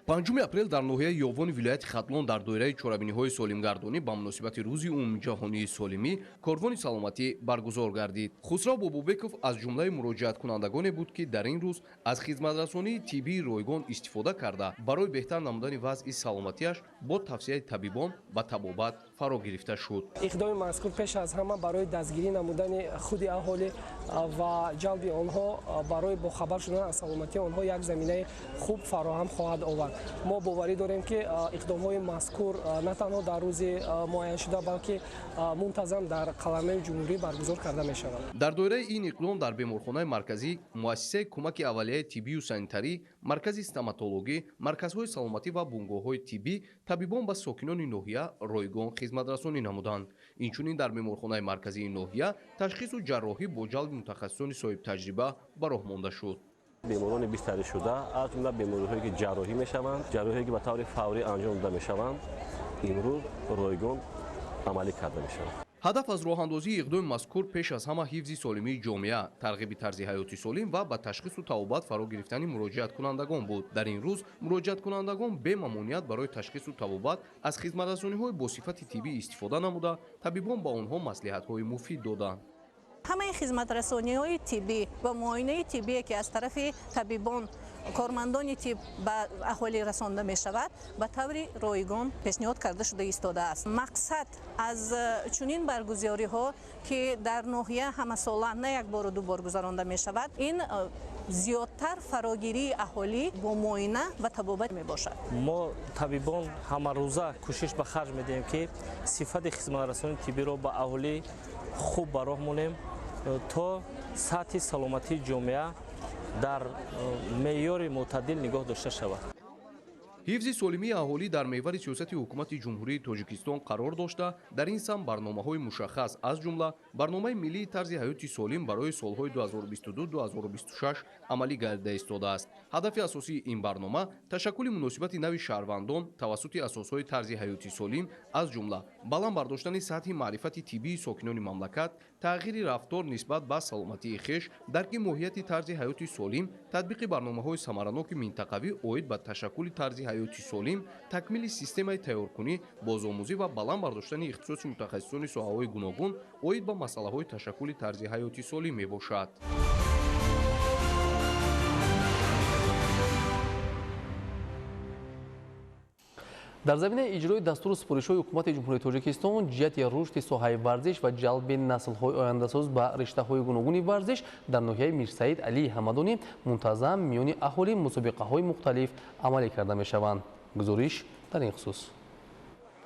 5 апрел дар ноҳияи Ёвони вилояти Хатлон дар доираи чорабиниҳои солимгардонӣ ба муносибати рӯзи умумиҷаҳонии солимӣ корвони саломатӣ баргузор гардид. Хусрав Бобобеков аз ҷумлаи муроҷиаткунандагоне буд, ки дар ин рӯз аз хизматрасонии тиббии ройгон истифода карда, барои беҳтар намудани вазъи саломатиаш бо тавсияи табибон ба табобат фаро гирифта шуд. Иқдоми мазкур пеш аз ҳама барои дастгирӣ намудани худи аҳолӣ ва ҷалби онҳо барои бохабар шудан аз саломатии онҳо як заминаи хуб фароҳам хоҳад овард. Мо боварӣ дорем, ки иқдомҳои мазкур на танҳо дар рӯзи муайяншуда, балки мунтазам дар қаламрави ҷумҳурӣ баргузор карда мешавад. Дар доираи ин иқдом дар беморхонаи марказӣ, муассисаи кӯмаки аввалияи тиббию санитарӣ, маркази стоматологӣ, марказҳои саломатӣ ва бунгоҳҳои тиббӣ табибон ба сокинони ноҳия ройгон хизматрасонӣ намуданд. Инчунин дар беморхонаи марказии ноҳия ташхису ҷарроҳӣ бо ҷалби мутахассисони соҳибтаҷриба ба роҳ монда шуд. Беморони бистарӣшуда, аз ҷумла бемориҳое ки ҷарроҳӣ мешаванд, ҷарроҳие ки ба таври фаврӣ анҷом дода мешаванд, имрӯз ройгон амалӣ карда мешаванд. Ҳадаф аз роҳандозии иқдоми мазкур пеш аз ҳама ҳифзи солимии ҷомеа, тарғиби тарзи ҳаёти солим ва ба ташхису табобат фаро гирифтани муроҷиаткунандагон буд. Дар ин рӯз муроҷиаткунандагон бемамоният барои ташхису табобат аз хизматрасониҳои бо сифати тиббӣ истифода намуда, табибон ба онҳо маслиҳатҳои муфид доданд. Ҳамаи хизматрасониҳои тиббӣ ва муоинаи тиббие, ки аз тарафи табибон, кормандони тиб ба аҳолӣ расонда мешавад, ба таври ройгон пешниҳод карда шуда истодааст. Мақсад аз чунин баргузориҳо, ки дар ноҳия ҳамасола на як бору ду бор гузаронда мешавад, ин зиёдтар фарогирии аҳолӣ бо муоина ва табобат мебошад. Мо табибон ҳамарӯза кӯшиш ба харҷ медиҳем, ки сифати хизматрасонии тиббиро ба аҳолӣ хуб ба роҳ монем, то сатҳи саломатии ҷомеа дар меъёри мӯътадил нигоҳ дошта шавад. Ҳифзи солимии аҳолӣ дар меҳвари сиёсати ҳукумати Ҷумҳурии Тоҷикистон қарор дошта, дар ин самт барномаҳои мушаххас, аз ҷумла барномаи миллии тарзи ҳаёти солим барои солҳои 2022-2026 амалӣ гардида истодааст. Ҳадафи асосии ин барнома ташаккули муносибати нави шаҳрвандон тавассути асосҳои тарзи ҳаёти солим, аз ҷумла баланд бардоштани сатҳи маърифати тиббии сокинони мамлакат, тағйири рафтор нисбат ба саломатии хеш, дарки моҳияти тарзи ҳаёти солим, татбиқи барномаҳои самараноки минтақавӣ оид ба ташаккули тарзи ҳаёти солим, такмили системаи тайёркунӣ, бозомӯзӣ ва баланд бардоштани ихтисоси мутахассисони соҳаҳои гуногун оид ба масъалаҳои ташаккули тарзи ҳаёти солим мебошад. Дар заминаи иҷрои дастуру супоришҳои ҳукумати Ҷумҳурии Тоҷикистон ҷиҳати рушди соҳаи варзиш ва ҷалби наслҳои ояндасоз ба риштаҳои гуногуни варзиш дар ноҳияи Мирсаид Алии Ҳамадонӣ мунтазам миёни аҳолӣ мусобиқаҳои мухталиф амалӣ карда мешаванд. Гузориш дар ин хусус.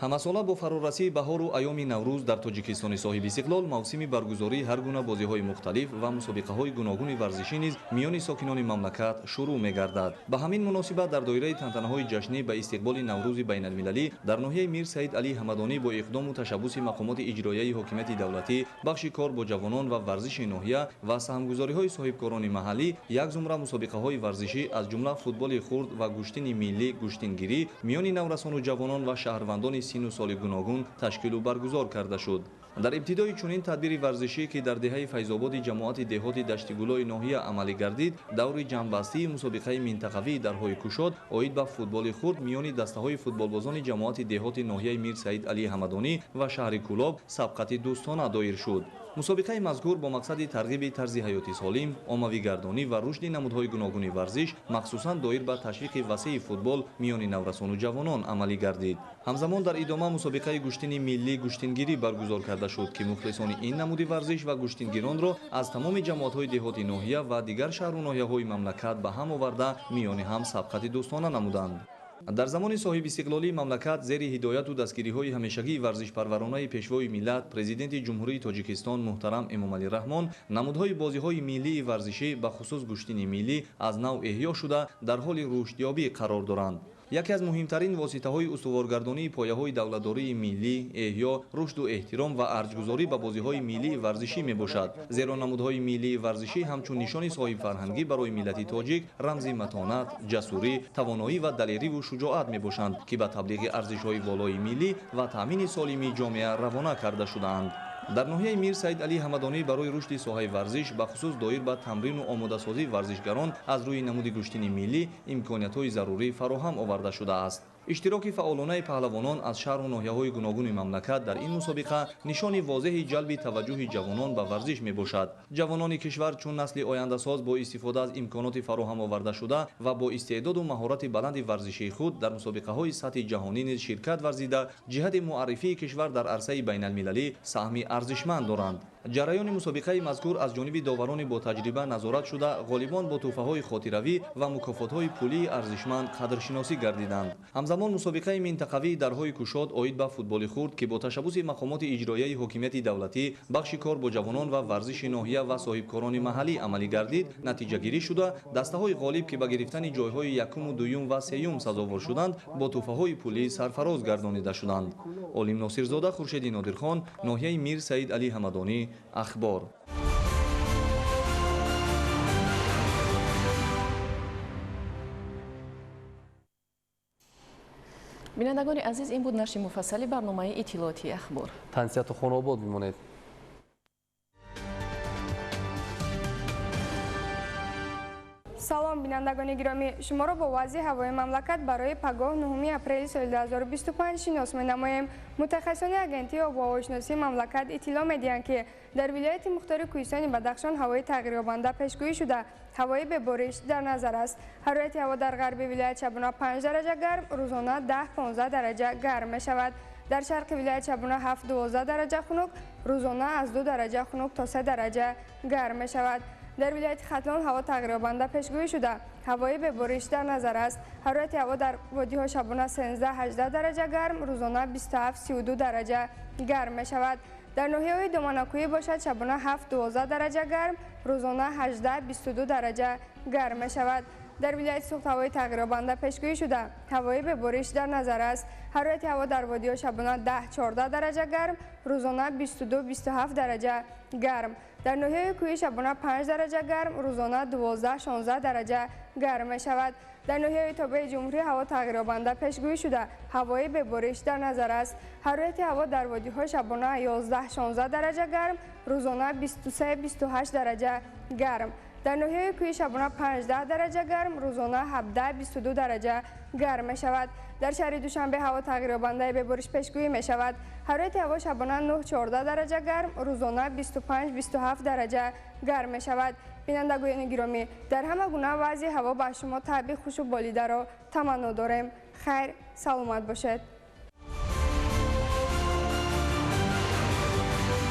Ҳамасола бо фарорасии баҳору айёми Наврӯз дар Тоҷикистони соҳиби истиқлол мавсими баргузории ҳар гуна бозиҳои мухталиф ва мусобиқаҳои гуногуни варзишӣ низ миёни сокинони мамлакат шурӯъ мегардад. Ба ҳамин муносибат дар доираи тантанаҳои ҷашнӣ ба истиқболи Наврӯзи байналмилалӣ дар ноҳияи Мир Саид Алӣ Ҳамадонӣ бо иқдому ташаббуси мақомоти иҷроияи ҳокимияти давлатӣ, бахши кор бо ҷавонон ва варзиши ноҳия ва саҳмгузориҳои соҳибкорони маҳаллӣ як зумра мусобиқаҳои варзишӣ аз ҷумла футболи хурд ва гӯштини миллӣ, гӯштингирӣ миёни наврасону ҷавонон ва шаҳрвандони сину соли гуногун ташкилу баргузор карда шуд. Дар ибтидои чунин тадбири варзишӣ, ки дар деҳаи Файзободи ҷамоати деҳоти Даштигулои ноҳия амалӣ гардид, даври ҷамъбастии мусобиқаи минтақавии дарҳои кушод оид ба футболи хурд миёни дастаҳои футболбозони ҷамоати деҳоти ноҳияи Мир Саид Алии Ҳамадонӣ ва шаҳри Кӯлоб сабқати дӯстона доир шуд. Мусобиқаи мазкур бо мақсади тарғиби тарзи ҳаёти солим, оммавигардонӣ ва рушди намудҳои гуногуни варзиш, махсусан доир ба ташвиқи васеи футбол миёни наврасону ҷавонон амалӣ гардид. Ҳамзамон дар идома мусобиқаи гӯштини миллӣ гӯштингирӣ баргузор карда шуд, ки мухлисони ин намуди варзиш ва гӯштингиронро аз тамоми ҷамоатҳои деҳоти ноҳия ва дигар шаҳру ноҳияҳои мамлакат ба ҳам оварда, миёни ҳам сабқати дӯстона намуданд. Дар замони соҳибистиқлолии мамлакат зери ҳидояту дастгириҳои ҳамешагии варзишпарваронаи Пешвои миллат, Президенти Ҷумҳурии Тоҷикистон муҳтарам Эмомалӣ Раҳмон, намудҳои бозиҳои миллии варзишӣ, ба хусус гӯштини миллӣ, аз нав эҳё шуда, дар ҳоли рушдёбӣ қарор доранд. Яке аз муҳимтарин воситаҳои устуворгардонии пояҳои давлатдории миллӣ, эҳё, рушду эҳтиром ва арҷгузорӣ ба бозиҳои миллии варзишӣ мебошад. Зеро намудҳои миллии варзишӣ ҳамчун нишони соҳибфарҳангӣ барои миллати тоҷик рамзи матонат, ҷасурӣ, тавоноӣ ва далериву шуҷоат мебошанд, ки ба таблиғи арзишҳои волои миллӣ ва таъмини солимии ҷомеа равона карда шудаанд. Дар ноҳияи Мир Саид Алӣ Ҳамадонӣ барои рушди соҳаи варзиш, ба хусус доир ба тамрину омодасозии варзишгарон аз рӯи намуди гӯштини миллӣ имкониятҳои зарурӣ фароҳам оварда шудааст. Иштироки фаъолонаи паҳлавонон аз шаҳру ноҳияҳои гуногуни мамлакат дар ин мусобиқа нишони возеҳи ҷалби таваҷҷӯҳи ҷавонон ба варзиш мебошад. Ҷавонони кишвар чун насли ояндасоз бо истифода аз имконоти фароҳам овардашуда ва бо истеъдоду маҳорати баланди варзишии худ дар мусобиқаҳои сатҳи ҷаҳонӣ низ ширкат варзида, ҷиҳати муаррифии кишвар дар арсаи байналмилалӣ саҳми арзишманд доранд. Ҷараёни мусобиқаи мазкур аз ҷониби доварони ботаҷриба назорат шуда, ғолибон бо тӯҳфаҳои хотиравӣ ва мукофотҳои пулии арзишманд қадршиносӣ гардиданд. Ҳамзамон мусобиқаи минтақавии дарҳои кушод оид ба футболи хурд, ки бо ташаббуси мақомоти иҷроияи ҳокимияти давлатӣ, бахши кор бо ҷавонон ва варзиши ноҳия ва соҳибкорони маҳаллӣ амалӣ гардид, натиҷагирӣ шуда, дастаҳои ғолиб, ки ба гирифтани ҷойҳои якуму дуюм ва сеюм сазовор шуданд, бо тӯҳфаҳои пулӣ сарфароз гардонида шуданд. Олим Носирзода, Хуршеди Нодирхон, ноҳияи Мир Саид Алӣ Ҳамадонӣ, Ахбор. Бинандагони азиз, ин буд нашри муфассали барномаи иттилоотии Ахбор. Тансиҳату хонаобод бимонед. Салом, бинандагони гиромӣ, шуморо бо вазъи ҳавои мамлакат барои пагоҳ 9 апрели соли 2025 шинос менамоем. Мутахассисони агентии обуҳавошиносии мамлакат иттилоъ медиҳанд, ки дар вилояти мухтори Кӯҳистони Бадахшон ҳавои тағйирёбанда пешгӯӣ шуда, ҳавои бебориш дар назар аст. Ҳарорати ҳаво дар ғарби вилоят шабона 5 дараҷа гарм, рӯзона 10-15 дараҷа гарм мешавад. Дар шарқи вилоят шабона 7-12 дараҷа хунук, рӯзона аз 2 дараҷа хунук то 3 дараҷа гарм мешавад. Дар вилояти Хатлон ҳаво тағйирёбанда пешгӯӣ шуда, ҳавои бебориш дар назар аст. Ҳарорати ҳаво дар водиҳо шабона 13-18 дараҷа гарм, рӯзона 27-32 дараҷа гарм мешавад. Дар ноҳияҳои доманакӯҳӣ бошад шабона 7-12 дараҷа гарм, рӯзона 18-22 дараҷа гарм мешавад. Дар вилояти Суғд ҳавои тағйирёбанда пешгӯӣ шуда, ҳавои бебориш дар назар аст. Ҳарорати ҳаво дар водиҳо шабона 10-14 дараҷа гарм, рӯзона 22-27 дараҷа гарм. Дар ноҳияи кӯҳӣ шабона 5 дараҷа гарм, рӯзона 12-16 дараҷа гарм мешавад. Дар ноҳияи тобеи ҷумҳурӣ ҳаво тағйирёбанда пешгӯӣ шуда, ҳавои бебориш дар назар аст. Ҳарорати ҳаво дар водиҳо шабона 11-16 дараҷа гарм, рӯзона 23-28 дараҷа гарм. Дар ноҳияи кӯҳӣ шабона 15 дараҷа гарм, рӯзона 17-22 дараҷа гарм мешавад. Дар шаҳри Душанбе ҳаво тағйирёбандаи бебориш пешгӯӣ мешавад. Ҳарорати ҳаво шабона 9-14 дараҷа гарм, рӯзона 25-27 дараҷа гарм мешавад. Бинандагони гиромӣ, дар ҳама гуна вазъи ҳаво ба шумо табъи хушу болидаро таманно дорем. Хайр, саломат бошед.